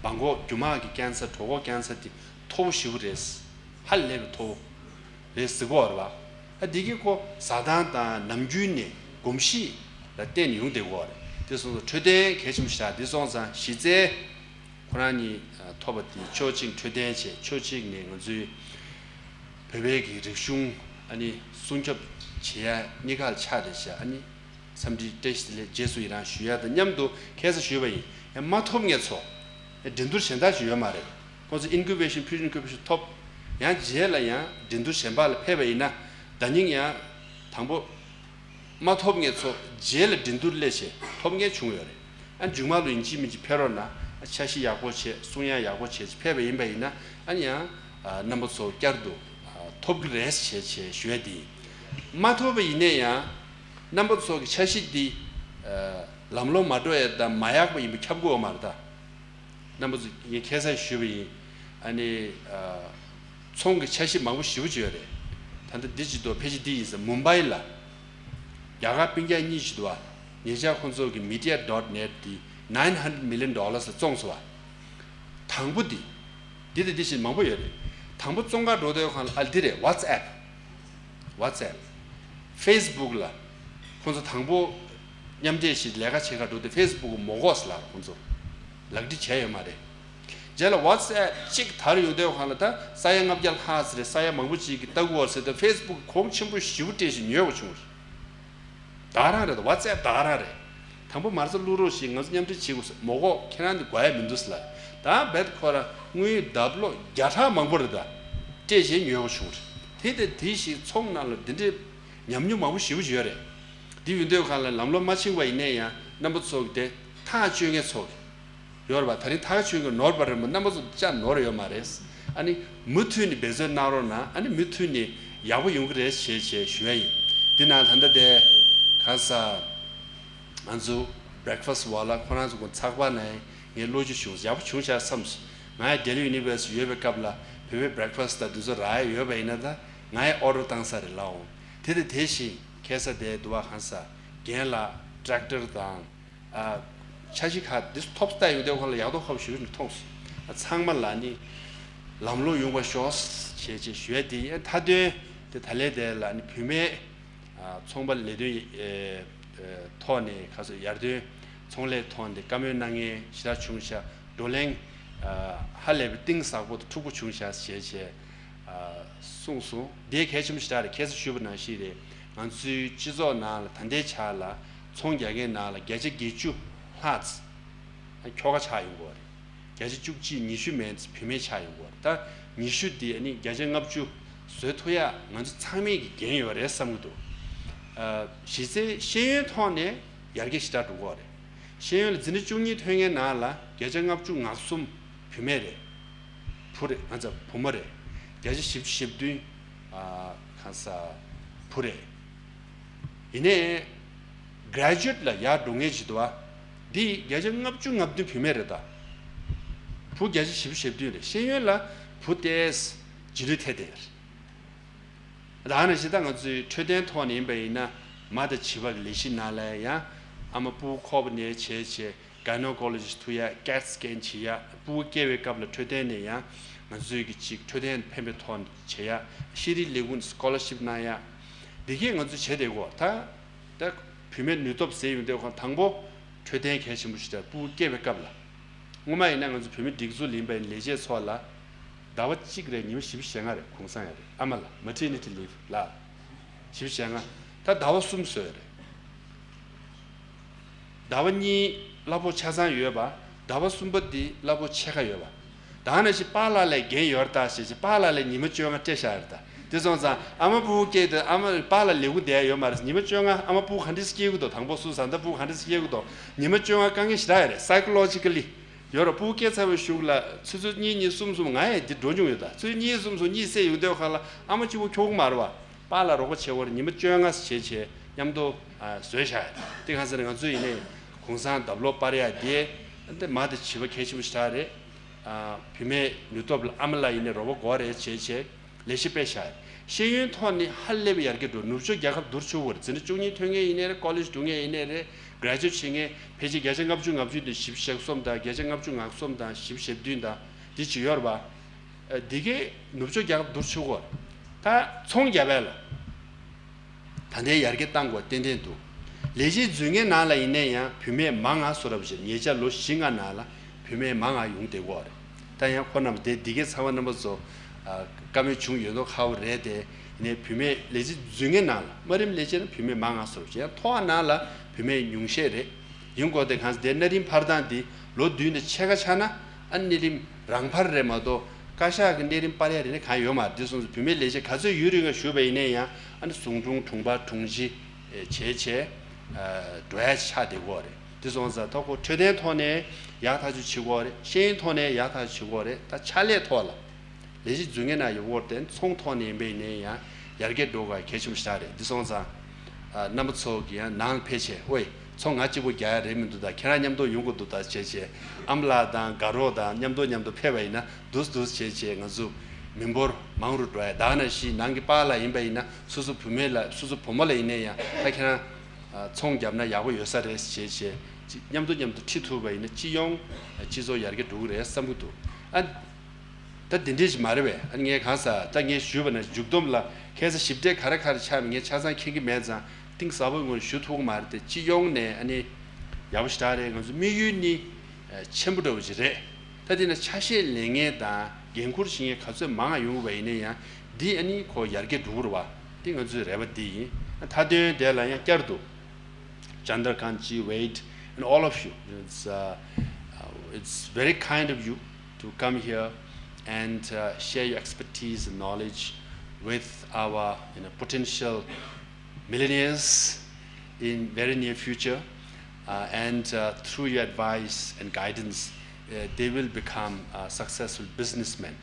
སྦྲང་ཁོག་རྒྱུ་མ་གི་ཀེན་སར། གྲོད་ཁོག་ཀེན་སར་དེ་མཐོ་པོ་ཞེ་པོ་རེད། ཧ་ལས་པའི་མཐོ་པོ་རེད་ཟེར་གོ་རེད་བ། ཨ་འདི་གི་ཁོ་ཟ་སྟངས་དང་ནམ་རྒྱུན་ནས་གོམས་གཤིས་ལ་བརྟེན་ནས་ཡོང་བསྡད་གོ་རེད། དེ་སོང་ཙང་འཕྲོད་བསྟེན་གལ་ཆེན་པོ་ཞེ་དྲག་དེ་སོང་ཙང་གཞི་རྩའི་ཁོ་རང་གཉིས་ཐོབ་པ་དེ་ཕྱོགས་གཅིག་འཕྲོད་བསྟེན་བྱས། ཕྱོགས་གཅིག་ནས་ང་ཚོའི་བོད་པའི་གི་རིག་གཞུང་ཨ་ནི་སྲུང་སྐྱོབ་བྱེད་ཡ་གཉིས་ཀ་ལ་ཆགས་བསྡད་བྱས། ཨ་ནི་འཚམས་འདྲི་བཀྲ་ཤིས་བདེ་ལེགས་རྗེས་སུ་ཡི་རང་ཞུ་ཡ་དང་མཉམ་དུ་ཁ་སང་ཞུས་པ་ཡིན། ཡང་མ་ཐོབ་མཁན་ཚོ་འགྲན་བསྡུར་གཞན་དག་ཅིག་ཡོད་མ་རེད། ཁོང་ཚོ་ཨིན་ཀུ་བེ་ཤན་པི་རི་ཨིན་ཀུ་བེ་ཤན་ཐོབ། ཡང་རྗེས་ལ་ཡང་འགྲན་བསྡུར་གཞན་པ་ལ་ཕེབས་པ་ཡིན་ན་ཟླ་ཉིན་ཡང་དང་པོ་མ་ཐོབ་མཁན་ཚོ་རྗེས་ལ་འགྲན་བསྡུར་སླེབས་བྱས་ཐོབ་མཁན་བྱུང་ཡོད་རེད། ཨ་མཇུག་མ་ལ་ཡིན་གཅིག་མིན་གཅིག་ཕེབས་རོགས་གནང་། ཨ་འཆར་གཞི་ཡག་པོ་བྱས། གསུང་ཡག་ཡག་པོ་བྱས་ཕེབས་པ་ཡིན་པ་ཡིན་ན་ཨ་ནི་ཡང་ཨ་རྣམ་པ་ཚོ་བསྐྱར་དུ་ཨ་ཐོབ་ཀྱི་རེད་ཞེས་བྱས་ཞུ་ཡ་དེ་ཡིན། མ་ཐོབ་པ་ཡིན་ནའི་ཡང་རྣམ་པ་ཚོ་གི་འཆར་གཞི་འདི་ཨ་ལམ་ལྷོང་མ་འགྲོ་ཡ་དང་མ་ཡག་པ་ཡིན་པ་ཁྱབ་དགོས་པ་མ་རེད་ད། རྣམ་པ་ཚོ་ངས་ཁ་སང་ཞུས་པ་ཡིན། ཨ་ནི་ཨ་ཚོང་གི་འཆར་གཞི་མང་པོ་ཞེ་པོ་ཅིག་ཡོད་རེད། ད་ལྟ་འདི་ཅིག་འདུག་ཕལ་ཆེར་འདི་ཡིན་ཟེར། མུམ་བྷའི་ལ་རྒྱ་གར་སྤུན་ཀྱག་གཉིས་ཅིག་འདུག་བ། ཉེ་ཆར་ཁོང་ཚོ་གི་མི་ཌི་ཡ་ཌོཊ་ནེཊ་འདི་nine hundred million dollars ལ་བཙོངས་སོང་བ། དང་པོ་འདི། འདི་དང་འདི་བཞིན་མང་པོ་ཡོད་རེད། དང་པོ་བཙོང་ག་འགྲོ་དུས་སྒང་ལ་ཨ་འདི་རེད། WhatsApp། WhatsApp། Facebook ལ་ཁོང་ཚོ་དང་པོ་མཉམ་འབྲེལ་ཞིག་ལས་ཀ་བྱེད་ག་འགྲོ་དུས་Facebook མ་དགོས་ལབ། ཁོང་ཚོ་ལག་འབྲེལ་བྱས་ཡོད་མ་རེད། རྗེས་ལ་WhatsApp གཅིག་དར་ཡོང་དུས་སྒང་ལ་ད་ས་ཡ་ལྔ་བརྒྱ་ལྷག་ཙམ་རེད། ས་ཡ་མང་པོ་ཅིག་གིས་ལྟ་གི་ཡོད་ཟེར་དུས་Facebook གོང་ཆེན་པོ་ཞེ་པོ་སྤྲད་ཞིག་ཉོས་པ་བྱུང་རེད། ད་ག་རང་རེད། WhatsApp ད་ག་རང་རེད། དང་པོ་མར་ཚ་བླུག་རོགས་ཞེས་ང་ཚོ་མཉམ་འབྲེལ་བྱེད་དགོས་ཟེར། མ་དགོས། ཁྱེད་རང་འདི་དགོས་ཡ་མི་འདུག་ཟེར་ལབ། ད་རྦད་ཁོ་རང་དངུལ་ལྡབ་ལོག་བརྒྱ་ཕྲག་མང་པོ་རེད། ད་སྤྲད་བྱས་ཉོས་པ་བྱུང་རེད། དེ་དང་དེ་བཞིན་ཚོང་ནང་ལ་འདི་འདྲའི་ཉམས་མྱོང་མང་པོ་ཞེ་པོ་ཅིག་ཡོད་རེད། འདི་ཡོང་དུས་སྒང་ལ་ལམ་ལྷོང་མ་ཕྱིན་པ་ཡིན་ནའི་ཡང་རྣམ་པ་ཚོ་གི་དེ་ཐག་གཅོད་མཁན་ཚོ་གི་ཡོད་རེད་པ། ད་རིང་ཐག་ཆོད་ཀྱི་ནོར་བ་རེད་མོ། རྣམ་པ་ཚོ་ཅག་ནོར་ཡོད་མ་རེད། ཨ་ནི་མུ་མཐུད་ནས་འབད་བརྩོན་གནང་རོགས་གནང་། ཨ་ནི་མུ་མཐུད་ནས་ཡག་པོ་ཡོང་གི་རེད་ཞེས་བྱས་ཞུ་ཡ་ཡིན། འདི་ན་ད་ལྟ་དེ་གང་ཟག་ང་ཚོ་breakfast ཝ་ལ་ཁོ་རང་ཚོ་གོང་ཚགས་པར་ནས་ངས་བློ་རྒྱུ་བྱུང་། ཡག་པོ་བྱུང་ཤག་བསམ་སོང་། ང་ཡ་Delhi University ཡོད་པའི་སྐབས་ལ་བོད་པའི་breakfast དང་འདི་ཚོ་རག་ཡ་ཡོད་པ་ཡིན་ན་ད་ང་ཡ་order བཏང་ས་རེད་ལབ་འོང་། དེ་དང་དེ་བཞིན་ཁ་སང་དེ་འདུག་བ། གང་ཟག་རྒན་ལགས་tractor དང་། ཨ། འཆར་གཞི་ཁག་འདི་ཚོ་ཐོབ་ས་ཡོང་དུས་སྒང་ལ་ཡག་ཐོག་ཁ་པོ་ཞེ་པོ་ཅིག་མཐོང་སོང་། ཨ། ཚང་མ་ལ་ནི་ལམ་ལྷོང་ཡོང་བ་ཤོག་ཅེས་ཅེས་ཞུ་ཡ་དེ་ཡིན། མཐའ་དོན་དེ་ད་ལན་དེ་ལ་ནི་བུད་མེད་ཨ། ཚོང་པ་ལས་དོན་ཨེ་ཨེ་ཐོག་ནས་ཁ་སོ་ཡར་ཐོན་ཚོང་ལས་ཐོག་ནས་བཀའ་མོལ་གནང་མཁན་ཞེ་དྲག་བྱུང་ཤག་བགྲོ་གླེང་ཨ། ཧ་ལས་པའི་གཏིང་ཟབ་པོ་དང་འཁྲུག་པོ་བྱུང་ཤག་ཅེས་ཅེས། ཨ། གསུངས་སོང་། དེ་གལ་ཆེན་པོ་ཞེ་དྲག་རེད། ཁ་སང་ཞུས་པ་ནང་བཞིན་རེད། ང་ཚོའི་སྤྱི་ཚོགས་ནང་ལ་ད་ལྟའི་ཆ་ལ་ཚོང་རྒྱག་མཁན་ནང་ལ་བརྒྱ་ཆ་བརྒྱད་ཅུ་ལྷག་ཙམ་ཁྱོ་ག་ཆགས་ཡོང་གི་ཡོད་རེད། བརྒྱ་ཆ་བཅུ་གཅིག་ཉི་ཤུ་མན་ཙམ་བུད་མེད་ཆགས་ཡོང་གི་ཡོད་རེད། ད་ཉི་ཤུ་དེ་ཨ་ནི་བརྒྱ་ཆ་ལྔ་བཅུ་བཟོ་ཐུབ་ཡ་ང་ཚོ་ཚང་མས་ཀྱི་འགན་ཡོད་རེད་བསམ་གྱི་འདུག་ཨ། གཞི་རྩའི་ཤེས་ཡོན་ཐོག་ནས་ཡར་རྒྱས་ཞེ་དྲག་འགྲོ་གི་ཡོད་རེད། ཤེས་ཡོན་ལ་འཛིན་གྲྭ་བཅུ་གཉིས་ཐོན་མཁན་ནང་ལ་བརྒྱ་ཆ་ལྔ་བཅུ་ང་གསུམ་བུད་མེད་རེད། བུ་རེད། ང་ཚོ་བུ་མོ་རེད། བརྒྱ་ཆ་བཞི་བཅུ་ཞེ་བདུན་ཨ། གང་ཟག་བུ་རེད། ཡིན་ནའི་graduate ལ་ཡར་འགྲོ་མཁན་ཞིག་འདུག་བ། འདི་བརྒྱ་ཆ་ལྔ་བཅུ་ང་བདུན་བུད་མེད་རེད་ད། བུ་བརྒྱ་ཆ་བཞི་བཅུ་ཞེ་བདུན་རེད། ཤེས་ཡོན་ལ་བུ་ཏོག་ཙམ་རྗེས་ལུས་ཐེབས་བསྡད་ཡོད་རེད། ད་ནང་བཞིན་ད་ང་ཚོའི་འཕྲོད་བསྟེན་ཐོག་ནས་ཡིན་པ་ཡིན་ན་མ་དང་བྱིས་པ་གི་ལས་གཞི་ནང་ལ་ཡང་ཨ་མ་ཕྲུ་གུ་ཁོག་པ་ནས་བྱས་བྱས་gynecologist ཐུག་ཡ། cat scan བྱེད་ཡ། ཕྲུ་གུ་སྐྱེ་བའི་སྐབས་ལ་འཕྲོད་བསྟེན་ནས་ཡང་ང་ཚོའི་གི་ཅིག་འཕྲོད་བསྟེན་ཕན་པའི་ཐོག་ནས་བྱེད་ཡ། ཤེས་རིག་ལས་ཁུངས་scholarship གནང་ཡ། འདི་གས་ང་ཚོས་བྱས་བསྡད་ཡོད། ད་ད་བུད་མེད་ནུས་སྟོབས་ཟེར་ཡོང་དུས་ཁོང་དང་པོ་འཕྲོད་བསྟེན་གལ་ཆེན་པོ་ཞིག་རེད། ཕྲུ་གུ་སྐྱེ་བའི་སྐབས་ལ། སྔོན་མ་ཡིན་ན་ང་ཚོ་བོད་མི་སྒྲིག་འཛུགས་ལ་ཡིན་པ་ཡིན་ལས་བྱེད་ཚོ་ལ་ཟླ་བ་གཅིག་རེ་ཉི་མ་བཞི་བཅུ་ཞེ་ལྔ་རེ་གུང་སེང་ཡོད་རེད། ཨ་མ་ལ་maternity leave ལ་བཞི་བཅུ་ཞེ་ལྔ། ད་ཟླ་བ་གསུམ་བཟོས་ཡོད་རེད། ཟླ་བ་གཉིས་གླ་ཕོགས་ཆ་ཚང་ཡོད་པ། ཟླ་བ་གསུམ་པ་འདི་གླ་ཕོགས་ཕྱེད་ཀ་ཡོད་པ། ད་ནང་བཞིན་པཱ་ལགས་ལ་འགན་ཡོད་རེད་ད་ཞེས་བྱས་པཱ་ལགས་ལ་ཉི་མ་བཅོ་ལྔ་སྤྲད་བཞག་ཡོད་རེད་ད། དེ་སོང་ཙང་ཨ་མ་ཕྲུ་གུ་སྐྱེས་དུས་ཨ་མ་པཱ་ལགས་ལས་ཁུངས་བསྡད་ཡོད་མ་རེད། ཉི་མ་བཅོ་ལྔ་ཨ་མ་ཕྲུ་གུ་ག་འདྲ་སེ་སྐྱེ་གི་འདུག་དང་པོ་སུ་བཟའ་ཟླ་ཕྲུ་གུ་ག་འདྲ་སེ་སྐྱེ་གི་འདུག་ཉི་མ་བཅོ་ལྔ་དཀའ་ངལ་ཞེ་དྲག་ཡོད་རེད། psychologically ཡོད་རེད། ཕྲུ་གུ་སྐྱེས་ཚར་བའི་གཞུག་ལ་ཆུ་ཚོད་གཉིས་གཉིས་གསུམ་གསུམ། ང་ཡང་འདི་འགྲོ་མྱོང་ཡོད་ད། ཆུ་ཚོད་གཉིས་གསུམ་གསུམ་གཉིད་སད་ཡོང་དུས་ཁ་ལ་ཨ་མ་གཅིག་པོ་ཁྱོག་གི་མ་རེད་བ། པཱ་ལགས་རོགས་པ་བྱེད་དགོས་རེད། ཉི་མ་བཅོ་ལྔ་བྱས་བྱས་མཉམ་དུ་ཨ་བཟོས་བཞག་ཡོད། དེ་གང་ཟེར་ན་ང་ཚོ་ཡིན་ནའི་གུང་སེང་བརྡབ་ལོག་སྤར་ཡ་དེ་འདི་མ་དེ་བྱིས་པ་གལ་ཆེན་པོ་ཞིག་རེད། ཨ་བུད་མེད་ནུས་སྟོབས་ལ་ཨ་མ་ལགས་ཡིན་ནའི་རོགས་པ་དགོས་རེད་བྱས་བྱས་ལས་གཞི་སྤེལ་བཞག་ཡོད། ཤེས་ཡོན་ཐོག་ནས་ཧ་ལས་པའི་ཡར་རྒྱས་འགྲོ། ནུབ་ཕྱོགས་རྒྱལ་ཁབ་བསྡུར་ཆོག་གི་རེད། འཛིན་གྲྭ་བཅུ་གཉིས་ཐོན་མཁན་ཡིན་ནའི་རེད། ཀོ་ལེཇ་འགྲོ་མཁན་ཡིན་ནའི་རེད། གྷ་རེ་ཇུ་ཨེཊ་བྱེད་མཁན་ཕལ་ཆེར་བརྒྱ་ཆ་ལྔ་བཅུ་ང་བཅུ་དང་བཞི་བཅུ་ཞེ་གསུམ་དང་བརྒྱ་ཆ་ལྔ་བཅུ་ང་གསུམ་དང་བཞི་བཅུ་ཞེ་བདུན་དང་འདི་བྱེད་ཡོད་རེད་པ། ཨ་འདི་གས་ནུབ་ཕྱོགས་རྒྱལ་ཁབ་བསྡུར་ཆོག་གི་རེད། ད་ཚོང་རྒྱག་པ་ལ། ད་ལྟའི་ཡར་རྒྱས་བཏང་དགོས་ཏན་ཏན་འདུག་ལས་གཞི་འཛུལ་མཁན་ནང་ལ་ཡིན་ན་ཡང་བུད་མེད་མང་ང་བཟོ་འདྲ་པོ་ཞིག་ཉེ་ཆར་ལོ་བཞི་ལྔ་ནང་ལ་བུད་མེད་མང་ང་ཡོང་བསྡད་ཀྱི་ཡོད་རེད། ད་ཡང་ཁོ་རྣམས་དེ་འདི་གའི་ཚང་མ་རྣམ་པ་ཚོ་ཨ་བཀའ་མོལ་བྱུང་ཡོད་མདོག་ཁ་པོ་རེད་དེ། ཡིན་ནའི་བུད་མེད་ལས་གཞི་འཛུལ་མཁན་ནང་ལ་དམའ་རིམ་ལས་བྱེད་ན་བུད་མེད་མང་ང་བཟོ་འདྲ་པོ་ཞིག་ཡང་མཐོ་བ་ནང་ལ་བུད་མེད་ཉུང་ཤས་རེད། ཡིན་དགོས་དེ་གང་ཟེར་དེ་གནའ་རིམ་འཕར་སྟངས་འདི་ལོ་བདུན་དང་ཕྱེད་ཀ་ཆགས་ན་ཨ་གནས་རིམ་རང་འཕར་རེད་མ་གཏོགས་བཀའ་ཤག་གི་གནས་རིམ་སྤར་ཡ་རེ་ནས་གང་ཡོད་མ་རེད། དེ་སོང་ཙང་བུད་མེད་ལས་བྱེད་ག་ཚོད་ཡོད་རུང་ང་ཞུས་པ་ཡིན་ན་ཡང་ཨ་ནི་ཟུང་དྲུང་དྲུང་འཕར་དྲུང་ཆེ་བྱས་བྱས་འགྲོ་ཡ་ཆགས་བསྡད་ཀྱི་ཡོད་རེད། དེ་སོང་ཙང་ད་ཁོ་འཕྲོད་བསྟེན་ཐོག་ནས་ཡག་ཐག་ཆོད་བྱེད་ཀྱི་ཡོད་རེད། ཤེས་ཡོན་ཐོག་ནས་ཡག་ཐག་ཆོད་བྱེད་ཀྱི་ཡོད་རེད། ད་ཕྱག་ལས་ཐོག་ལ། ལས་གཞི་འཛུགས་མཁན་ནང་ཡོད་པར་བརྟེན་ཚོང་ཐོག་ནས་ཡིན་པ་ཡིན་ནའི་ཡང་ཡར་རྒྱས་འགྲོ་དགོས་གལ་ཆེན་པོ་ཞིག་རེད། འདི་སོང་ཙང་ཨ་རྣམ་པ་ཚོ་གིས་ཡང་ནང་ཕལ་ཆེར་ཨོའི་ཚོང་ང་གཅིག་པོ་རྒྱག་ཡ་རེད་མི་འདུག་ད་ཁྱེད་རང་མཉམ་དུ་ཡོང་དགོས་འདུག་ད་བྱས་བྱས་ཨ་མ་ལགས་དང་དགའ་རོགས་དང་མཉམ་དུ་མཉམ་དུ་ཕེབས་པ་ཡིན་ན་འདུག་འདུག་བྱས་བྱས་ང་ཚོ་མི་འབོར་མང་རུ་འགྲོ་ཡ། ད་ག་ནང་བཞིན་ནང་གི་པཱ་ལགས་ཡིན་པ་ཡིན་ན་སོ་སོ་བུད་མེད་ལ་སོ་སོ་བུ་མོ་ལ་ཡིན་ནའི་ཡང་ད་ཁྱེད་རང་ཨ་ཚོང་བརྒྱབ་ན་ཡག་པོ་ཡོད་ས་རེད་བྱས་བྱས་མཉམ་དུ་མཉམ་དུ་ཁྲིད་ཐུབ་པ་ཡིན་ན་སྤྱི་ཡོངས་སྤྱི་ཚོགས་ཡར་རྒྱས་འགྲོ་གི་རེད་བསམ་གྱི་འདུག་ཨ། ད་དེ་འདྲས་ཞིག་མ་རེད་པས། ཨ་ནི་ངས་གང་ཟག་ད་ངས་ཞུས་པ་ན་མཇུག་སྡོམ་ལ་ཁ་སང་ཞིབ་ཕྲ་ག་རེ་ག་རེ་ཆགས་མིན་ངས་ཆ་ཚང་མཁྱེན་གྱི་མེད་ཙང་གཏིང་ཟབ་པོའི་ངོས་ནས་ཞུ་ཐུབ་ཀྱི་མ་རེད་དེ། སྤྱི་ཡོངས་ནས་ཨ་ནི་ཡག་པོ་ཞེ་དྲག་རེད། ང་ཚོ་དམིགས་ཡུལ་ནི་ཆེན་པོ་འདྲ་བོ་ཞིག་རེད། ད་དེ་ན་ཆ་ཤས་ལེན་མཁན་དང་འགན་འཁུར་བཞེས་མཁན་ག་ཚོད་མང་ང་ཡོང་བ་ཡིན་ན་ཡང་འདི་ཨ་ནི་ཁོ་ཡར་རྒྱས་འགྲོ་གི་རེད་བ། འདི་ང་ཚོའི་རེ་བ་འདི་ཡིན། མཐའ་དོན་དེ་ལ་ཡང་བསྐྱར་དུ། Chandrakantji, Wade, and all of you. It's, uh, uh, it's very kind of you to come here and uh, share your expertise and knowledge with our, you know, potential millionaires in very near future. Uh, and uh, through your advice and guidance, uh, they will become uh, successful businessmen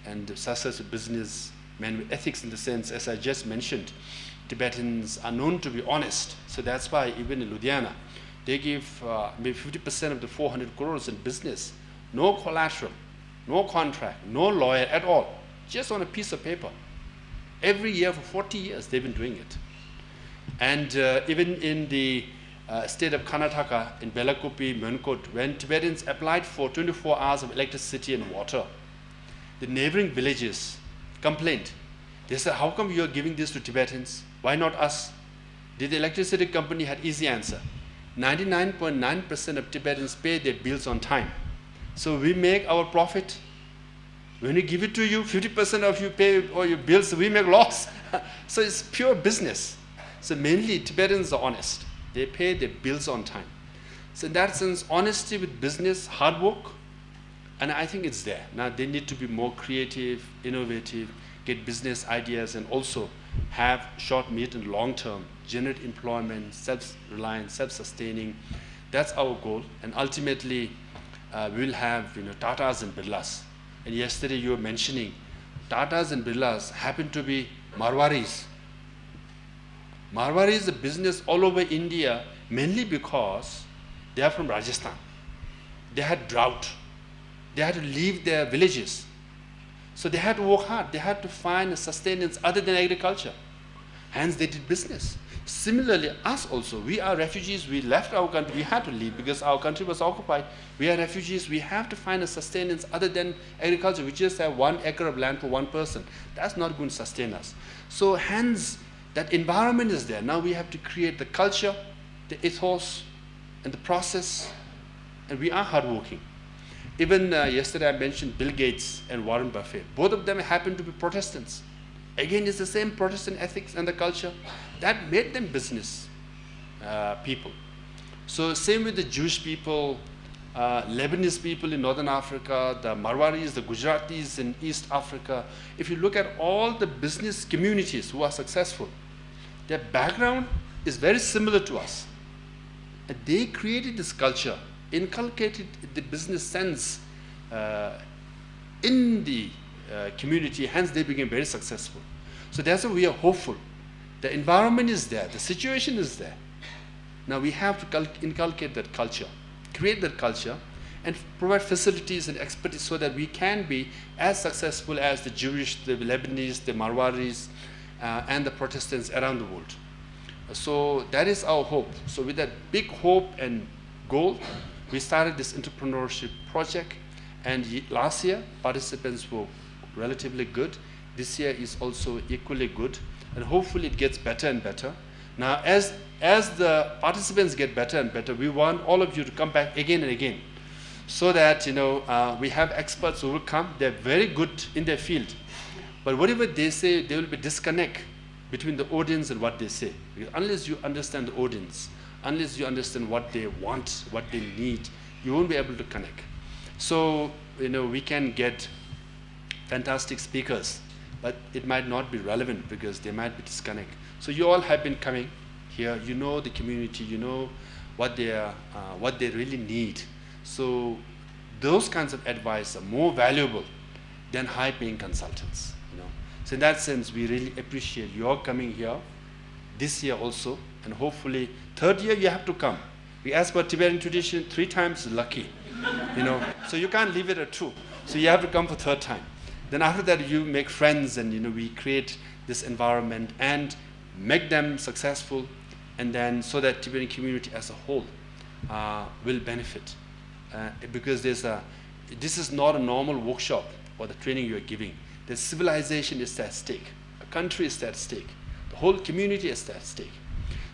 and successful business men with ethics in the sense, as I just mentioned, Tibetans are known to be honest. So that's why even in Ludhiana, they give uh, maybe fifty percent of the four hundred crores in business, no collateral, no contract, no lawyer at all, just on a piece of paper. Every year for forty years, they've been doing it. And uh, even in the uh, state of Karnataka, in Belakopi, Mengkot, when Tibetans applied for twenty-four hours of electricity and water, the neighboring villages complained. They said, "How come you are giving this to Tibetans? Why not us?" The electricity company had easy answer. Ninety-nine point nine percent of Tibetans pay their bills on time. So we make our profit. When we give it to you, fifty percent of you pay all your bills, we make loss. So it's pure business. So mainly Tibetans are honest. They pay their bills on time. So in that sense, honesty with business, hard work, and I think it's there. Now they need to be more creative, innovative, get business ideas, and also have short, mid, and long term, generate employment, self-reliant, self-sustaining. That's our goal. And ultimately, uh, we'll have, you know, Tatas and Birlas. And yesterday you were mentioning Tatas and Birlas happen to be Marwaris. Marwari is a business all over India mainly because they are from Rajasthan. They had drought. They had to leave their villages. So they had to work hard. They had to find a sustenance other than agriculture. Hence, they did business. Similarly, us also, we are refugees. We left our country. We had to leave because our country was occupied. We are refugees. We have to find a sustenance other than agriculture. We just have one acre of land for one person. That's not going to sustain us. So, hence, that environment is there. Now we have to create the culture, the ethos, and the process, and we are hardworking. Even uh, yesterday I mentioned Bill Gates and Warren Buffett. Both of them happen to be Protestants. Again, it's the same Protestant ethics and the culture that made them business uh, people. So same with the Jewish people, uh, Lebanese people in northern Africa, the Marwaris, the Gujaratis in East Africa. If you look at all the business communities who are successful, their background is very similar to us. And they created this culture, inculcated the business sense uh, in the uh, community, hence they became very successful. So that's why we are hopeful The environment is there, the situation is there. Now we have to cul- inculcate that culture, create that culture, and provide facilities and expertise so that we can be as successful as the Jewish, the Lebanese, the Marwaris, uh, and the Protestants around the world. So that is our hope. So with that big hope and goal, we started this entrepreneurship project. And last year, participants were relatively good. This year is also equally good, and hopefully it gets better and better. Now, as as the participants get better and better, we want all of you to come back again and again, so that you know uh, we have experts who will come. They're very good in their field, but whatever they say, there will be disconnect between the audience and what they say. Because unless you understand the audience, unless you understand what they want, what they need, you won't be able to connect. So you know we can get fantastic speakers, but it might not be relevant because they might be disconnect. So you all have been coming here. You know the community. You know what they are, uh, what they really need. So those kinds of advice are more valuable than high-paying consultants. You know. So in that sense, we really appreciate your coming here this year also, and hopefully third year you have to come. We ask for Tibetan tradition three times lucky, you know. So you can't leave it at two. So you have to come for third time. Then after that, you make friends, and you know we create this environment and make them successful, and then so that Tibetan community as a whole uh, will benefit, uh, because there's a this is not a normal workshop or the training you are giving. The civilization is at stake. A country is at stake. The whole community is at stake.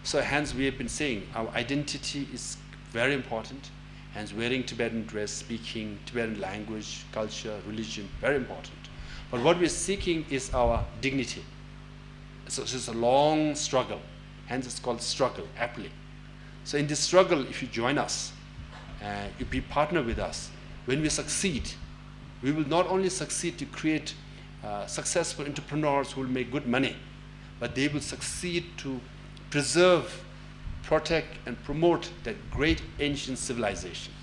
So hence we have been saying our identity is very important. Hence wearing Tibetan dress, speaking Tibetan language, culture, religion, very important. But what we are seeking is our dignity. So it's a long struggle. Hence it's called struggle, aptly. So in this struggle, if you join us, uh, you be partner with us, when we succeed, we will not only succeed to create uh, successful entrepreneurs who will make good money, but they will succeed to preserve, protect, and promote that great ancient civilization,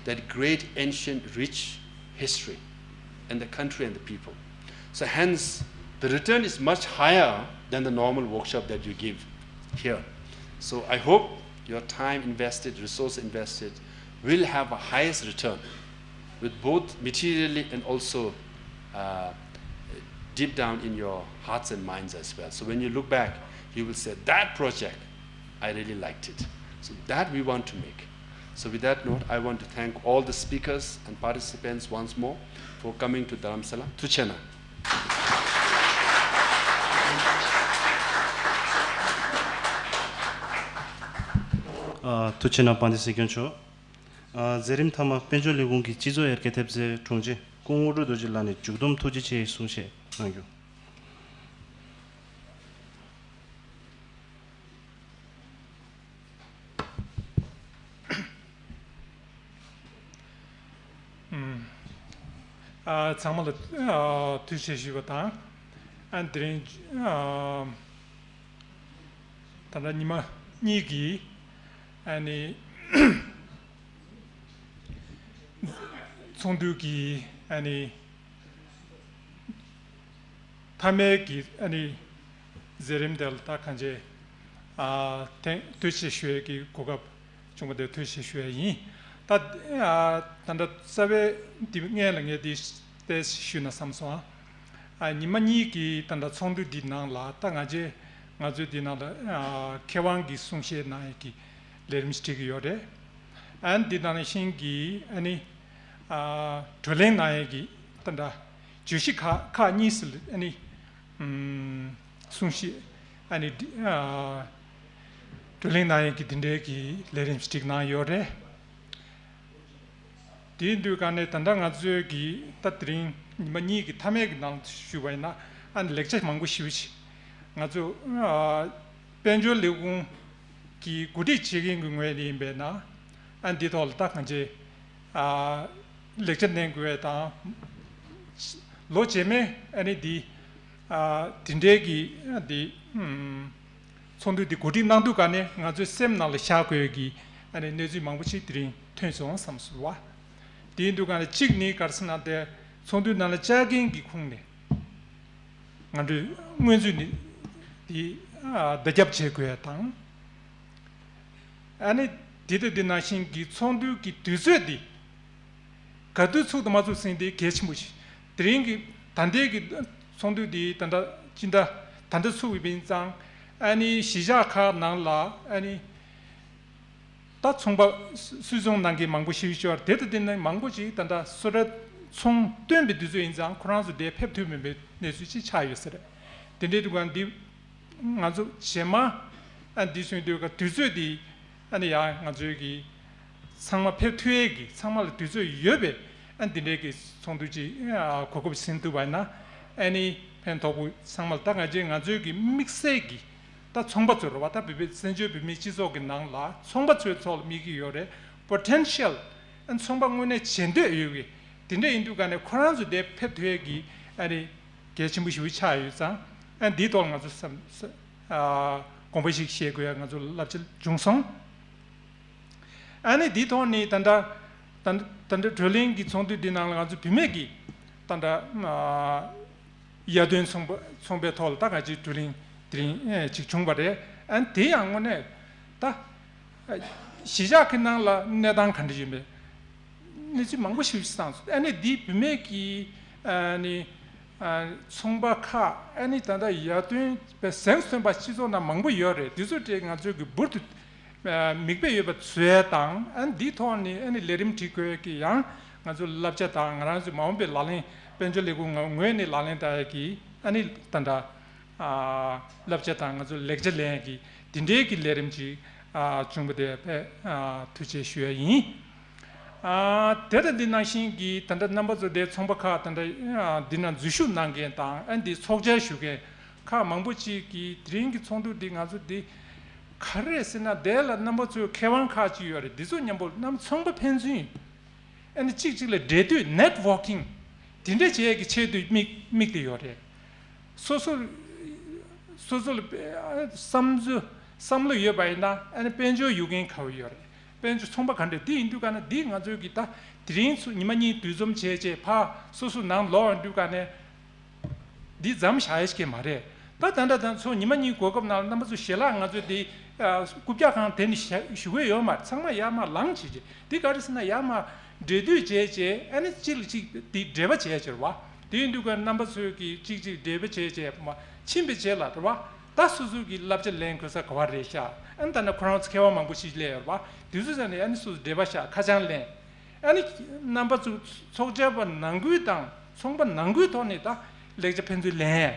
that great ancient rich history, and the country and the people. So hence, the return is much higher than the normal workshop that you give here. So I hope your time invested, resource invested, will have a highest return with both materially and also uh, deep down in your hearts and minds as well. So when you look back, you will say, "That project, I really liked it." So that we want to make. So with that note, I want to thank all the speakers and participants once more for coming to Dharamsala. Tuchena. ཨ། ཐུགས་རྗེ་གནང་། པཎ་ཌི་སེང་གེ་མཆོག་ཨ། མཛད་རིམ་མཐའ་མ་དཔལ་འབྱོར་ལས་ཁུངས་ཀྱི་སྤྱི་ཚོགས་ཡར་རྒྱས་ཐེབས་རྩའི་དྲུང་ཆེ་སྐུ་ངོ་དངོས་གྲུབ་རྡོ་རྗེ་ལགས་ནས་མཇུག་བསྡོམས་ཐུགས་རྗེ་ཆེའི་གསུང་བཤད་གནང་རྒྱུ། ཨ། ཚང་མ་ལ་ཨ་ཐུགས་རྗེ་ཆེ་ཞུ་བ་དང་། ཨ། དེ་རིང་ཨ་ད་ལྟ་ཉི་མ་གཉིས་ཀྱི་ཨ་ནི་ཚོགས་འདུ་གི་ཨ་ནི་མཐའ་མའི་གི་ཨ་ནི་མཛད་རིམ་དེ་ལ་ད་གང་ཅི་ཨ་ཐེངས་ཐུགས་རྗེ་ཆེ་ཞུ་ཡས་ཀྱི་གོ་སྐབས་བྱུང་བ་དེ་ཐུགས་རྗེ་ཆེ་ཞུ་ཡས་ཡིན། ད་ཨ་ད་ལྟ་རྩ་བའི་འདི་སྔོན་ལ་ངས་འདི་ཏོག་ཙམ་ཞུས་ན་བསམ་སོང་། ཨ། ཉི་མ་གཉིས་ཀྱི་ད་ལྟ་ཚོགས་འདུ་འདི་ནང་ལ་ད་ང་ཚོས་ང་ཚོས་འདི་ནང་ལ་ཨ་མཁས་དབང་གི་གསུང་བཤད་གནང་ཡས་ཀྱི་ལས་རིམ་ཞིག་བསྒྲིགས་ཀྱི་ཡོད་རེད། ཨ་ནི་འདི་ནང་བཞིན་གྱི་ཨ་ནི་ཨ་བགྲོ་གླེང་གནང་ཡས་ཀྱི་ད་ལྟ་བརྗོད་གཞི་ཁག་ཁག་གཉིས་སུ་ཨ་ནི་ཨམ་གསུང་བཤད་ཨ་ནི་འདི་ཨ་བགྲོ་གླེང་གནང་ཡས་ཀྱི་འདི་འདྲའི་གི་ལས་རིམ་ཞིག་བསྒྲིགས་གནང་ཡོད་རེད། དེའི་དུས་ག་ནས་ད་ལྟ་ང་ཚོའི་གི་ད་དེ་རིང་ཉི་མ་གཉིས་ཀྱི་མཐའ་མའི་གི་ནང་ཞུས་པ་ཡིན་ན་ཨ་ནི་ལེགས་ཆ་མང་པོ་ཞེ་པོ་ཅིག་ང་ཚོ་ཨ་དཔལ་འབྱོར་ལས་ཁུངས་ཀྱི་འགོ་ཁྲིད་བྱེད་མཁན་གྱི་ངོས་ནས་ཡིན་པས་ན་ཨ་འདི་ཐོག་ལ་ད་གང་ཅི་ཨ་ལེགས་ཆ་ལེན་དགོས་པ་དང་། ལོ་རྗེས་མའི་ཨ་ནི་འདི་ཨ་དེ་འདྲའི་གི་ཨ་འདི་ཨམ་ཚོགས་འདུ་འདི་གོ་སྒྲིག་གནང་དུས་ག་ནས་ང་ཚོའི་སེམས་ནང་ལ་བཞག་དགོས་ཀྱི་ཨ་ནི་གནས་ཚུལ་མང་པོ་ཞིག་དེ་རིང་ཐོན་སོང་བསམ་སོང་བ། དེ་ཡིན་དུས་ག་ནས་གཅིག་ནི་ག་རེ་ཟེར་ན་དེ་ཚོགས་འདུའི་ནང་ལ་བཅར་མཁན་གྱི་ཁོངས་ནས་ང་ཚོའི་སྔོན་ཚུད་ནས་དེ་ བརྡ་ཁྱབ་བྱེད་དགོས་དང་། ཨ་ནི་འདི་དང་འདི་ནང་བཞིན་གྱི་ཚོགས་འདུའི་གི་དུས་ཚོད་འདི་ག་དུས་ཚུགས་དང་མ་ཚུགས་ཟིན་དེ་གལ་ཆེན་པོ་ཞིག་དེ་རིང་གི་ད་ལྟའི་གི་ཚོགས་འདུ་འདི་ད་ལྟ་སྤྱི་ཟླ་ད་ལྟ་ཚུགས་ཡོད་པ་ཡིན་ཙང་། ཨ་ནི་གཞིས་ཆགས་ཁག་ནང་ལ་ཨ་ནི་ད་ཚོང་པ་སུད་ཚོང་གནང་མཁན་མང་པོ་ཞིག་ཤོར། དེ་དང་དེ་ནས་མང་པོ་ཞིག་ད་ལྟ་སུ་ར་ཚོང་སྟོན་པའི་དུས་ཚོད་ཡིན་ཙང་ཁོ་རང་ཚོ་དེ་ཕེབས་ཐུབ་མེད་པའི་གནས་ཚུལ་ཅིག་ཆགས་ཡོད་ས་རེད། དེ་འདྲའི་དུས་གང་འདི་ང་ཚོ་རྗེས་མ་ཨ་འདི་སོང་དུས་ཀ་དུས་ཚོད་འདི་ཨ་ནི་ཡང་ང་ཚོའི་གི་ཚང་མ་ཕེབས་ཐུབ་ཡས་ཀྱི་ཚང་མ་ལ་དུས་ཚོད་ཡོད་པའི་ཨ་འདི་འདྲའི་གི་ཚོགས་འདུ་ཅིག་གོ་སྐབས་ཟིན་ཐུབ་པ་ཡིན་ན་ཨ་ནི་ཕན་ཐོགས་པོ་ཚང་མ་ལ། ད་ང་ཚོའི་ང་ཚོའི་གི་དམིགས་བསལ་གྱི་ད་ཚོང་པ་ཚོ་རེད་བ། ད་བོད་པའི་བཙན་བྱོལ་བོད་མིའི་སྤྱི་ཚོགས་ཀྱི་ནང་ལ་ཚོང་པ་ཚོའི་ཐོག་ལ་དམིགས་ཀྱི་ཡོད་རེད། པོ་ཊེན་ཤལ་ཨ་ཚོང་པ་དངོས་གནས་བྱེད་འདོད་ཡོད་ཀྱི་དེ་འདྲ་ཡིན་དུས་ག་ནས་ཁོ་རང་ཚོ་དེ་ཕེབས་ཐུབ་ཡས་ཀྱི་ཨ་ནི་གལ་ཆེན་པོ་ཞེ་པོ་ཆགས་ཡོད་ཙང་། ཨ་འདིའི་ཐོག་ལ་ང་ཚོ་བསམ་ཨ་དགོངས་པ་ཞིག་བཞེས་དགོས་ཡ་ང་ཚོ་བསླབ་བྱ་བྱུང་སོང་། ཨ་ནི་འདིའི་ཐོག་ནས་ད་ལྟ་ད་ལྟ་ད་ལྟ་བགྲོ་གླེང་གི་ཚོགས་འདུ་འདི་ནང་ལ་ང་ཚོ་བུད་མེད་ཀྱི་ད་ལྟ་ཨ་ཡར་ཐོན་ཚོང་པ་ཚོང་པའི་ཐོག་ལ་ད་ག་ཅིག་བགྲོ་གླེང་དེ་རིང་ཨེ་ཅིག་བྱུང་བ་རེད། ཨ་ནི་དེ་ཡང་དངོས་གནས་ད་གཞིས་ཆགས་ཀྱི་ནང་ལ་གནས་སྟངས་ག་འདྲ་ཡིན་པས། གནས་ཚུལ་མང་པོ་ཞིག་བསམ་སོང་། ཨ་ནི་འདི་བུད་མེད་ཀྱི་ཨ་ནི་ཨ་ཚོང་པ་ཁག་ཨ་ནི་ད་ལྟ་ཡར་ཐོན་པའི་གཟེངས་ཐོན་པ་སྤྱི་ཚོགས་ནང་མང་པོ་ཡོད་རེད། འདི་ཚོ་དེ་ང་ཚོས་ཀྱི་འབུར་དུ་ཨ་མིག་དཔེ་ཡོད་པ་བཟོས་དང་། ཨ་ནི་འདིའི་ཐོག་ནས་ཨ་ནི་ལས་རིམ་སྒྲིག་དགོས་ཀྱི་ཡང་ང་ཚོ་བསླབ་བྱ་དང་ང་རང་ཚོའི་མ་འོངས་པའི་ལག་ལེན་དཔལ་འབྱོར་ལས་ཁུངས་ངོས་ནས་ལག་ལེན་བསྟར་ཡ་གི་ཨ་ནི་ད་ལྟ་ཨ་བསླབ་བྱ་དང་ང་ཚོ་ལེགས་ཆ་ལེན་གྱི་དེ་འདྲའི་གི་ལས་རིམ་ཅིག་ཨ་བྱུང་བ་དེ་དཔེ་ཨ་ཐུགས་རྗེ་ཞུ་ཡ་ཡིན། ཨ་དེ་དང་འདི་ནང་བཞིན་གྱི་ད་ལྟ་རྣམ་པ་ཚོ་དེ་ཚོང་པ་ཁག་ད་ལྟ་ཨ་འདི་ན་འཛུལ་ཞུགས་གནང་མཁན་དང་། ཨ་འདི་ཚོགས་བཅར་ཞུ་མཁན་ཁག་མང་པོ་ཅིག་གིས་དེ་རིང་གི་ཚོགས་འདུ་འདི་ང་ཚོ་འདི་ག་རེ་རེད་ཟེར་ན། དེ་ལ་རྣམ་པ་ཚོའི་མཁས་དབང་ཁག་ཅིག་ཡོད་རེད། འདི་ཚོ་མཉམ་པོ་རྣམ་ཚོང་པ་ཕན་ཚུན་ཨ་ནི་གཅིག་གཅིག་ལ་འབྲེལ་མཐུད་ནེཊ་ཝོག་ཀིང་དེ་འདྲ་བྱེད་ཡས་ཀྱི་ཆེད་དུ་དམིགས་དམིགས་ཏེ་ཡོད་རེད། སོ་སོ་སོ་སོ་ལ་བསམ་ཚུལ་བསམ་བློ་ཡོད་པ་ཡིན་ན་ཨ་ནི་དཔལ་འབྱོར་ཡོད་མཁན་ག་བ་ཡོད་རེད། དཔལ་འབྱོར་ཚོང་པ་ག་འདྲ་འདི་ཡིན་དུས་ག་ནས་འདི་ང་ཚོའི་གི་ད་དེ་རིང་ཚོ་ཉི་མ་གཉིས་འདུ་འཛོམས་བྱས་རྗེས་ཕར་སོ་སོ་ནང་ལོག་ཡོང་དུས་ག་ནས། འདི་མཚམས་བཞག་ཡ་ཞིག་མ་རེད། ད་ད་ལྟ་ད་ཚོ་ཉི་མ་གཉིས་གོ་སྐབས་ནང་རྣམ་པ་ཚོ་ཞལ་ལག་ང་ཚོས་འདི་ཨ་རྐུབ་བཀྱག་ཁང་དེ་ནས་བཞག་ཞུ་གི་ཡོད་མ་རེད། ཚང་མ་ཡར་མར་ལངས་བྱས་རྗེས་འདི་ག་རེ་ཟེར་ན་ཡར་མར་འབྲེལ་མཐུད་བྱས་རྗེས་ཨ་ནི་གཅིག་ལ་གཅིག་འདི་འབྲེལ་བ་བྱས་བྱས་རེད་བ། དེ་ཡིན་དུས་ཀ་རྣམ་པ་ཚོས་ཀྱི་གཅིག་གཅིག་འབྲེལ་བ་བྱས་བྱས་མ་ཕྱིན་པའི་རྗེས་ལ་རེད་བ། ད་སོ་སོ་གི་བསླབ་བྱ་ལེན་དགོས་ས་ག་བ་རེད་ཤག་ཨ་ནི་ད་ནི་ཁོ་རང་ཚོ་མཁས་དབང་མང་པོ་ཞིག་སླེབས་ཡོད་རེད་བ། དེ་ཚོ་ཟེར་ནས་ཨ་ནི་སོ་སོ་འབྲེལ་བ་བཞག་ཁ་བྱང་ལེན། ཨ་ནི་རྣམ་པ་ཚོ་ཚོགས་བཅར་བ་ནང་ཁུལ་དང་ཚོང་པ་ནང་ཁུལ་ཐོག་ནས་ད་ལེགས་ཆ་ཕན་ཚུན་ལེན་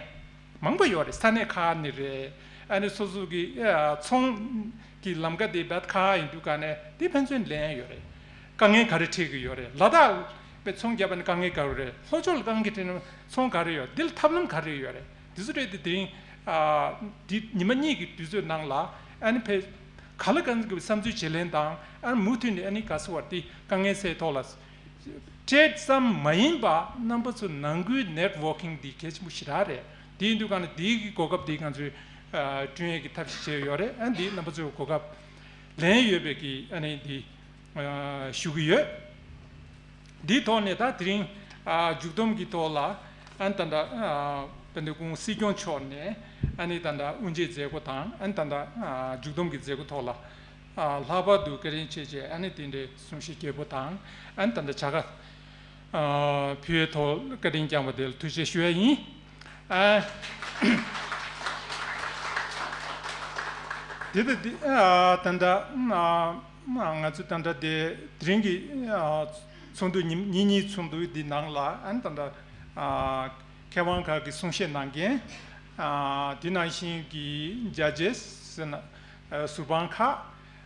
མང་པོ་ཡོད་རེད། ས་གནས་ཁག་ནས་རེད། ཨ་ནི་སོ་སོ་གི་ཨ་ཚོང་གི་ལམ་ཀ་དེ་བད་ཁག་ཡིན་དུས་ག་ནས་དེ་ཕན་ཚུན་ལེན་ཡོད་རེད། དཀའ་ངལ་ག་རེ་འཕྲད་ཀྱི་ཡོད་རེད། ལ་དྭགས་པའི་ཚོང་རྒྱག་པ་ནི་དཀའ་ངལ་ག་རེ་རེད། ལྷོ་ཕྱོགས་ལ་དཀའ་ངལ་འཕྲད་ན་ཚོང་ག་རེ་ཡོད། འདི་ལ་ཐབས་ལམ་ག་རེ་ཡོད་རེད། དེ་ཚོ་རེད་དེ་དེ་རིང་ཨ་འདི་ཉི་མ་གཉིས་ཀྱི་དུས་ཚོད་ནང་ལ་ཨ་ནི་ཕེ་ག་ལ་གང་གི་བསམ་ཚུལ་བརྗེ་ལེན་དང་ཨ་ནི་མུ་མཐུད་ནས་ཨ་ནི་ག་ཟེར་བ་དེ་དཀའ་ངལ་སེལ་ཐོག་ལ་སྤྲད་ཙམ་མ་ཡིན་པ་རྣམ་པ་ཚོ་ནང་ཁུལ་ནེཊ་ཝོག་ཀིང་འདི་གལ་ཆེན་པོ་ཞེ་དྲག་རེད། དེ་ཡིན་དུས་གང་ལ་དེའི་གི་གོ་སྐབས་འདི་ང་ཚོས་ཨ་བསྐྲུན་ཡས་ཀྱི་ཐབས་ཤེས་བྱས་ཡོད་རེད། ཨ་ནི་འདི་རྣམ་པ་ཚོས་གོ་སྐབས་ལེན་ཡོད་པའི་གི་ཨ་ནི་འདི་ཨ་ཞུ་གི་ཡོད། འདིའི་ཐོག་ནས་ད་དེ་རིང་ཨ་མཇུག་བསྡོམས་ཀྱི་ཐོག་ལ་ཨ་ནི་ད་ལྟ་ཨ་དཔལ་ལྡན་སྐུ་ངོ་སྲིད་སྐྱོང་མཆོག་ནས་ཨ་ནི་ད་ལྟ་དབུ་འབྱེད་མཛད་སྒོ་དང་ཨ་ནི་ད་ལྟ་ཨ་མཇུག་བསྡོམས་ཀྱི་མཛད་སྒོ་ཐོག་ལ་ཨ་ལྷག་པར་དུ་བཀའ་དྲིན་ཆེ་བཅས་ཨ་ནི་དེ་འདྲའི་གསུང་བཤད་རྒྱས་པོ་དང་ཨ་ནི་ད་ལྟ་བྱ་དགའ་ཨ་ཕུལ་བའི་ཐོག་བཀའ་དྲིན་བསྐྱངས་པ་དེ་ལ་ཐུགས་རྗེ་ཆེ་ཞུ་ཡ་ཡིན། ཨ་དེ་ད་འདི་ཨ་ད་ལྟ་ཨ་ང་ཚོ་ད་ལྟ་དེ་དེ་རིང་གི་ཨ་ཚོགས་འདུ་ཉིན་ཉིན་གཉིས་ཚོགས་འདུ་འདི་ནང་ལ་ཨ་ནི་ད་ལྟ་ཨ་མཁས་དབང་ཁག་གི་གསུང་བཤད་གནང་མཁན་ཨ་དེ་ནང་བཞིན་གྱི་ཇ་ཇེས་ཟེར་ན་ཨ་ཟུར་དཔང་ཁག་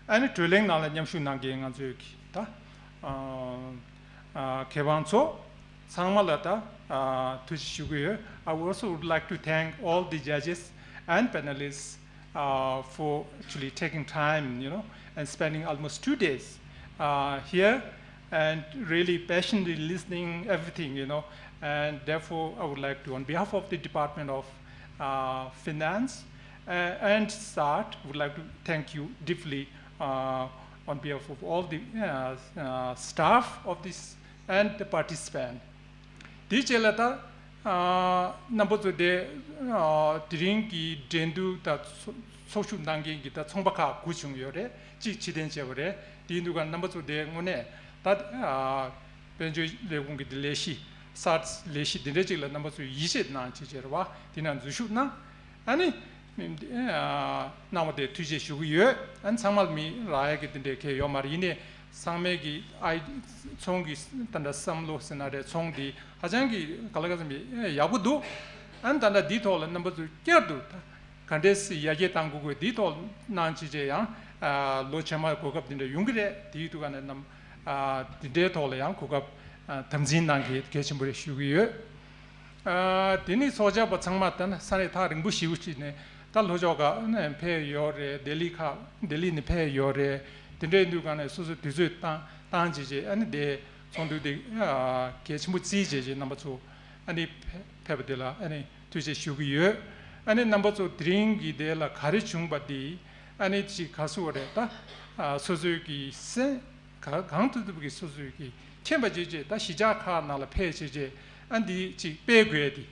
ཨ་ནི་བགྲོ་གླེང་ནང་ལ་མཉམ་ཞུགས་གནང་མཁན་ང་ཚོའི་གི་ད་ཨ་ཨ་མཁས་དབང་ཚོ། ཚང་མ་ལ་ད་ཨ་ཐུགས་རྗེ་ཞུ་གི་ཡོད། I also would like to thank all the judges and panelists uh, for actually taking time, you know, and spending almost two days uh, here and really patiently listening everything, you know, and therefore I would like to, on behalf of the Department of uh, Finance uh, and SART, would like to thank you deeply uh, on behalf of all the uh, uh, staff of this and the participant. དེའི་རྗེས་ལ་ད་ ཨ། རྣམ་པ་ཚོ་དེ། ཨ། དེ་རིང་གི་འགྲན་བསྡུར་དང་ཚོགས་ཚོགས་ཞུགས་གནང་མཁན་གྱི་ད་ཚོང་པ་ཁག་དགུ་བྱུང་ཡོད་རེད། གཅིག་ཕྱིར་འཐེན་བྱས་པ་རེད། དེ་ཡིན་དུས་ཀ་རྣམ་པ་ཚོ་དེ་དངོས་གནས་ད། ཨ། དཔལ་འབྱོར་ལས་ཁུངས་ཀྱི་དེ་ལས་གཞི། གསར་ལས་གཞི་དེ་འདྲ་ཅིག་ལ་རྣམ་པ་ཚོས་ཡིད་ཆེས་གནང་བྱས་བྱས་རེད་བ། དེ་ནང་འཛུལ་ཞུགས་གནང་། ཨ་ནི། ཨ། གནང་བ་དེ་ཐུགས་རྗེ་ཞུ་གི་ཡོད། ཨ་ནི་ཚང་མ་ལ་མི་རག་ཡ་གི་དེ་འདྲའི་གལ་ཡོད་མ་རེད། ཡིན་ནའི་ཚང་མས་ཀྱི་ཨའི་ཚོང་གི་ད་ལྟ་བསམ་བློ་ཟེར་ན་རེད། ཚོང་འདི་ཧ་ཅང་གི་ག་ལ་ག་ཚོད་མི་ཡག་པོ་འདུག་ཨ་ནི་ད་ལྟ་འདིའི་ཐོག་ལ་རྣམ་པ་ཚོས་བསྐྱར་དུ་ད་ག་འདྲས་སེ་ཡར་རྒྱས་གཏང་དགོས་དགོས་འདིའི་ཐོག་གནང་བྱས་བྱས་ཡང་། ཨ། ལོ་རྗེས་མ་གོ་སྐབས་འདི་འདྲ་ཡོང་གི་རེད། དེའི་དུས་ག་ནས་རྣམ། ཨ། འདི་འདྲའི་ཐོག་ལ་ཡང་གོ་སྐབས། ཨ། དམ་འཛིན་གནང་གི་གལ་ཆེན་པོ་རེད་ཞུ་གི་ཡོད། ཨ། དེ་ནི་ཚོགས་བཅར་བ་ཚང་མ་ད་ནི་ས་གནས་ཐག་རིང་པོ་ཞེ་པོ་ཅིག་ནས་ད་ལྷོ་ཕྱོགས་ཁག་ནས་ཕེབས་ཡོད་རེད། ལྡི་ལི་ཁག་ལྡི་ལི་ནས་ཕེབས་ཡོད་རེད། དེ་འདྲའི་དུས་ག་ནས་སོ་སོའི་དུས་ཚོད་བཏང་བཏང་བྱས་བྱས་ཨ་ནི་དེ་ཚོགས་འདུ་དེ། ཨ། གལ་ཆེན་པོ་བརྩིས་བྱས་བྱས་རྣམ་པ་ཚོ་ཨ་ནི་ཕེབས་ཕེབས་པ་དེ་ལ་ཨ་ནི་ཐུགས་རྗེ་ཞུ་གི་ཡོད། ཨ་ནི་རྣམ་པ་ཚོ་དེ་རིང་གི་དེ་ལ་ག་རེ་བྱུང་བ་དེ་ཨ་ནི་ཅིག་ག་ཟེར་བ་རེད་ད། ཨ། སོ་སོའི་གི་སེམས། ག་གང་ཐུབ་ཐུབ་ཀྱིས་སོ་སོའི་གི་མཁྱེན་པ་བྱས་བྱས་ད་གཞིས་ཆགས་ཁག་ནང་ལ་ཕེབས་བྱས་བྱས་ཨ་འདི་ཅིག་སྤེལ་དགོས་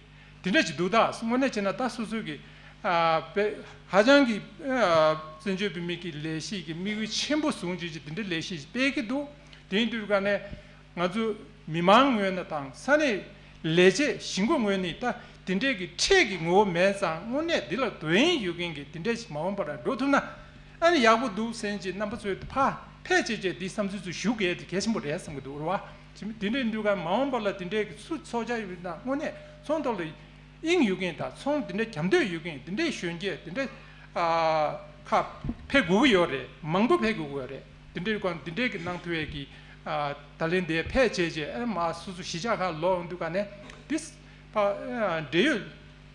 ཏེ། དེ་འདྲ་ཅིག་འདུག་ད་དངོས་གནས་བྱས་ན་ད་སོ་སོའི་གི། ཨ། དཔེ་ཧ་ཅང་གི། ཨ། བཙན་བྱོལ་བོད་མི་གི་ལས་གཞི་གི་དམིགས་ཡུལ་ཆེན་པོ་བཟུང་བྱས་བྱས་དེ་འདྲ་ལས་གཞི་སྤེལ་གི་འདུག་དེ་ཡིན་དུས་ག་ནས་ང་ཚོ་མི་མང་ངོས་ནས་དང་ས་གནས་ལས་བྱེད་གཞིས་འགོ་ངོས་ནས་ད་དེ་འདྲའི་གི་ཁྲལ་གི་ངོ་བོ་མེད་ཙང་དངོས་གནས་འདི་ལ་དོ་དབྱིངས་ཡོད་མཁན་གི་དེ་འདྲའི་ཞིག་མ་འོངས་པར་འགྲོ་ཐུབ་ན་ཨ་ནི་ཡག་པོ་འདུག་ཟེར་གྱི་རྣམ་པ་ཚོས་ཕར་ཕེབས་བྱས་བྱས་འདི་བསམ་ཚུལ་ཚོ་ཞུ་གལ་དེ་གལ་ཆེན་པོ་རེད་བསམ་གི་འདུག་རེད་བ། དེ་འདྲའི་འདུག་ག་མ་འོངས་པ་ལ་དེ་འདྲའི་གི་སུ་ཚོགས་བཅར་ཡོད་ན་དངོས་གནས་ཚོང་ཐོག་ལ་དབྱིངས་ཡོད་མཁན་དང་ཚོང་དེ་འདྲའི་རྒྱབ་འདོད་ཡོད་མཁན་དེ་འདྲའི་གཞོན་སྐྱེས་དེ་འདྲའི་ཨ་ཁག་ཕེབས་དགོས་ཀྱི་ཡོད་རེད། མང་པོ་ཕེབས་དགོས་ཀྱི་ཡོད་རེད། དེ་འདྲའི་སྒང་དེ་འདྲའི་གི་གནང་ཐུབ་ཡས་ཀྱི་ཨ་ད་ལན་དེ་ཕེབས་བྱས་བྱས་ཨ་མ་སོ་སོ་གཞིས་ཆགས་ཁག་ལོག་འདུག་ག་ནས་དེ་ཕ་ཨ་འབྲེལ་ཡོད་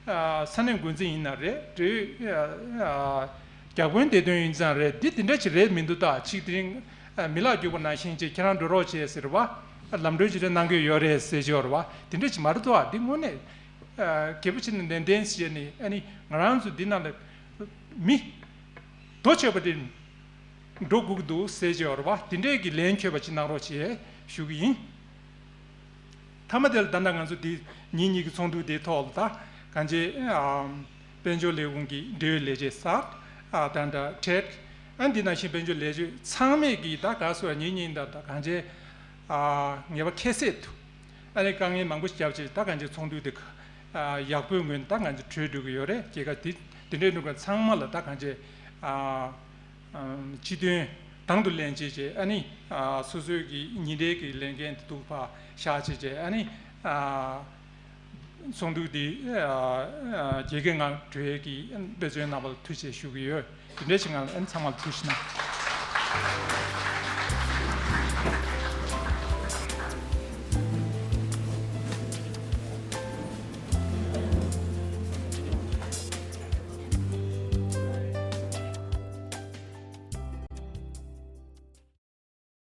ཨ་ས་གནས་འགོ་འཛིན་ཡིན་ན་རེད། འབྲེལ་ཡོད་ཨ་ཨ་བརྒྱ་དཔོན་བདེ་དོན་ཡིན་ཙང་རེད། འདི་དེ་འདྲ་ཅིག་རེད་མི་འདུག་ད་ཅིག་དེ་རིང་ཨ་མི་ལག་རྒྱུག་པ་ནང་བཞིན་ཅིག་ཁྱེད་རང་འགྲོ་རོགས་བྱས་ཟེར་བ། ལམ་གྲོན་ཅིག་རེ་གནང་གི་ཡོད་རེད་ཟེར་གྱི་ཡོད་རེད་བ། དེ་འདྲ་ཅིག་མ་རེད་དོ། ཨ་འདི་དངོས་གནས་ཨ་གལ་པོ་ཆེ་ནས་ནན་ཏན་བྱས་ནས་ཨ་ནི་ང་རང་ཚོ་འདི་ནང་ལ་མི་དོ་ཆོད་པ་དེ་འགྲོ་དགོས་ཀྱི་འདུག་ཟེར་གྱི་ཡོད་རེད་བ། དེ་འདྲས་ཀྱི་ལན་འཁྱོལ་བ་ཅིག་གནང་རོགས་བྱས་ཞུ་གི་ཡིན། མཐའ་མ་དེ་ལ་ད་ལྟ་ང་ཚོ་འདི་ཉིན་གཉིས་ཀྱི་ཚོགས་འདུ་དེའི་ཐོག་ལ་ད་གང་ཅི་ཨ་དཔལ་འབྱོར་ལས་ཁུངས་ཀྱི་འབྲེལ་ཡོད་ལས་བྱེད་གསར་ཨ་ད་ལྟ་ཁྲལ་ཨ་འདི་ནང་བཞིན་དཔལ་འབྱོར་ལས་བྱེད་ཚང་མས་ཀྱི་ད་ག་སོ་ཉིན་གཉིས་ད་ད་གང་ཅི་ཨ་ངེས་པ་ཁྱད་བསད་དུ་ཨ་ནི་དཀའ་ངལ་མང་པོ་ཞིག་བརྒྱབ་བྱས་ད་གང་ཅི་ཚོགས་འདུ་དེ་ཨ་ཡག་པོའི་ངོས་ནས་ད་གང་ཅི་གྲོལ་འགྲོ་གི་ཡོད་རེད། སྐྱེས་ཀ་དེ་དེ་འདྲའི་འགྲོ་ག་ཚང་མ་ལ་ད་གང་ཅི་ཨ། སྤྱི་དོན་དང་དུ་ལེན་བྱས་བྱས་ཨ་ནི་སོ་སོའི་གི་ཉིན་རེའི་གི་ལས་འགན་དེ་ཐུགས་ཕར་བཞག་བྱས་བྱས་ཨ་ནི་ཚོགས་འདུ་འདི་རྒྱལ་ཁའི་ངང་གྲོལ་ཡས་ཀྱི་འབད་བརྩོན་གནང་བ་ལ་ཐུགས་རྗེ་ཆེ་ཞུ་གི་ཡོད། དེ་འདྲའི་ཞིག་ངང་ཨ་ནི་ཚང་མ་ལ་ཐུགས་རྗེ་གནང་།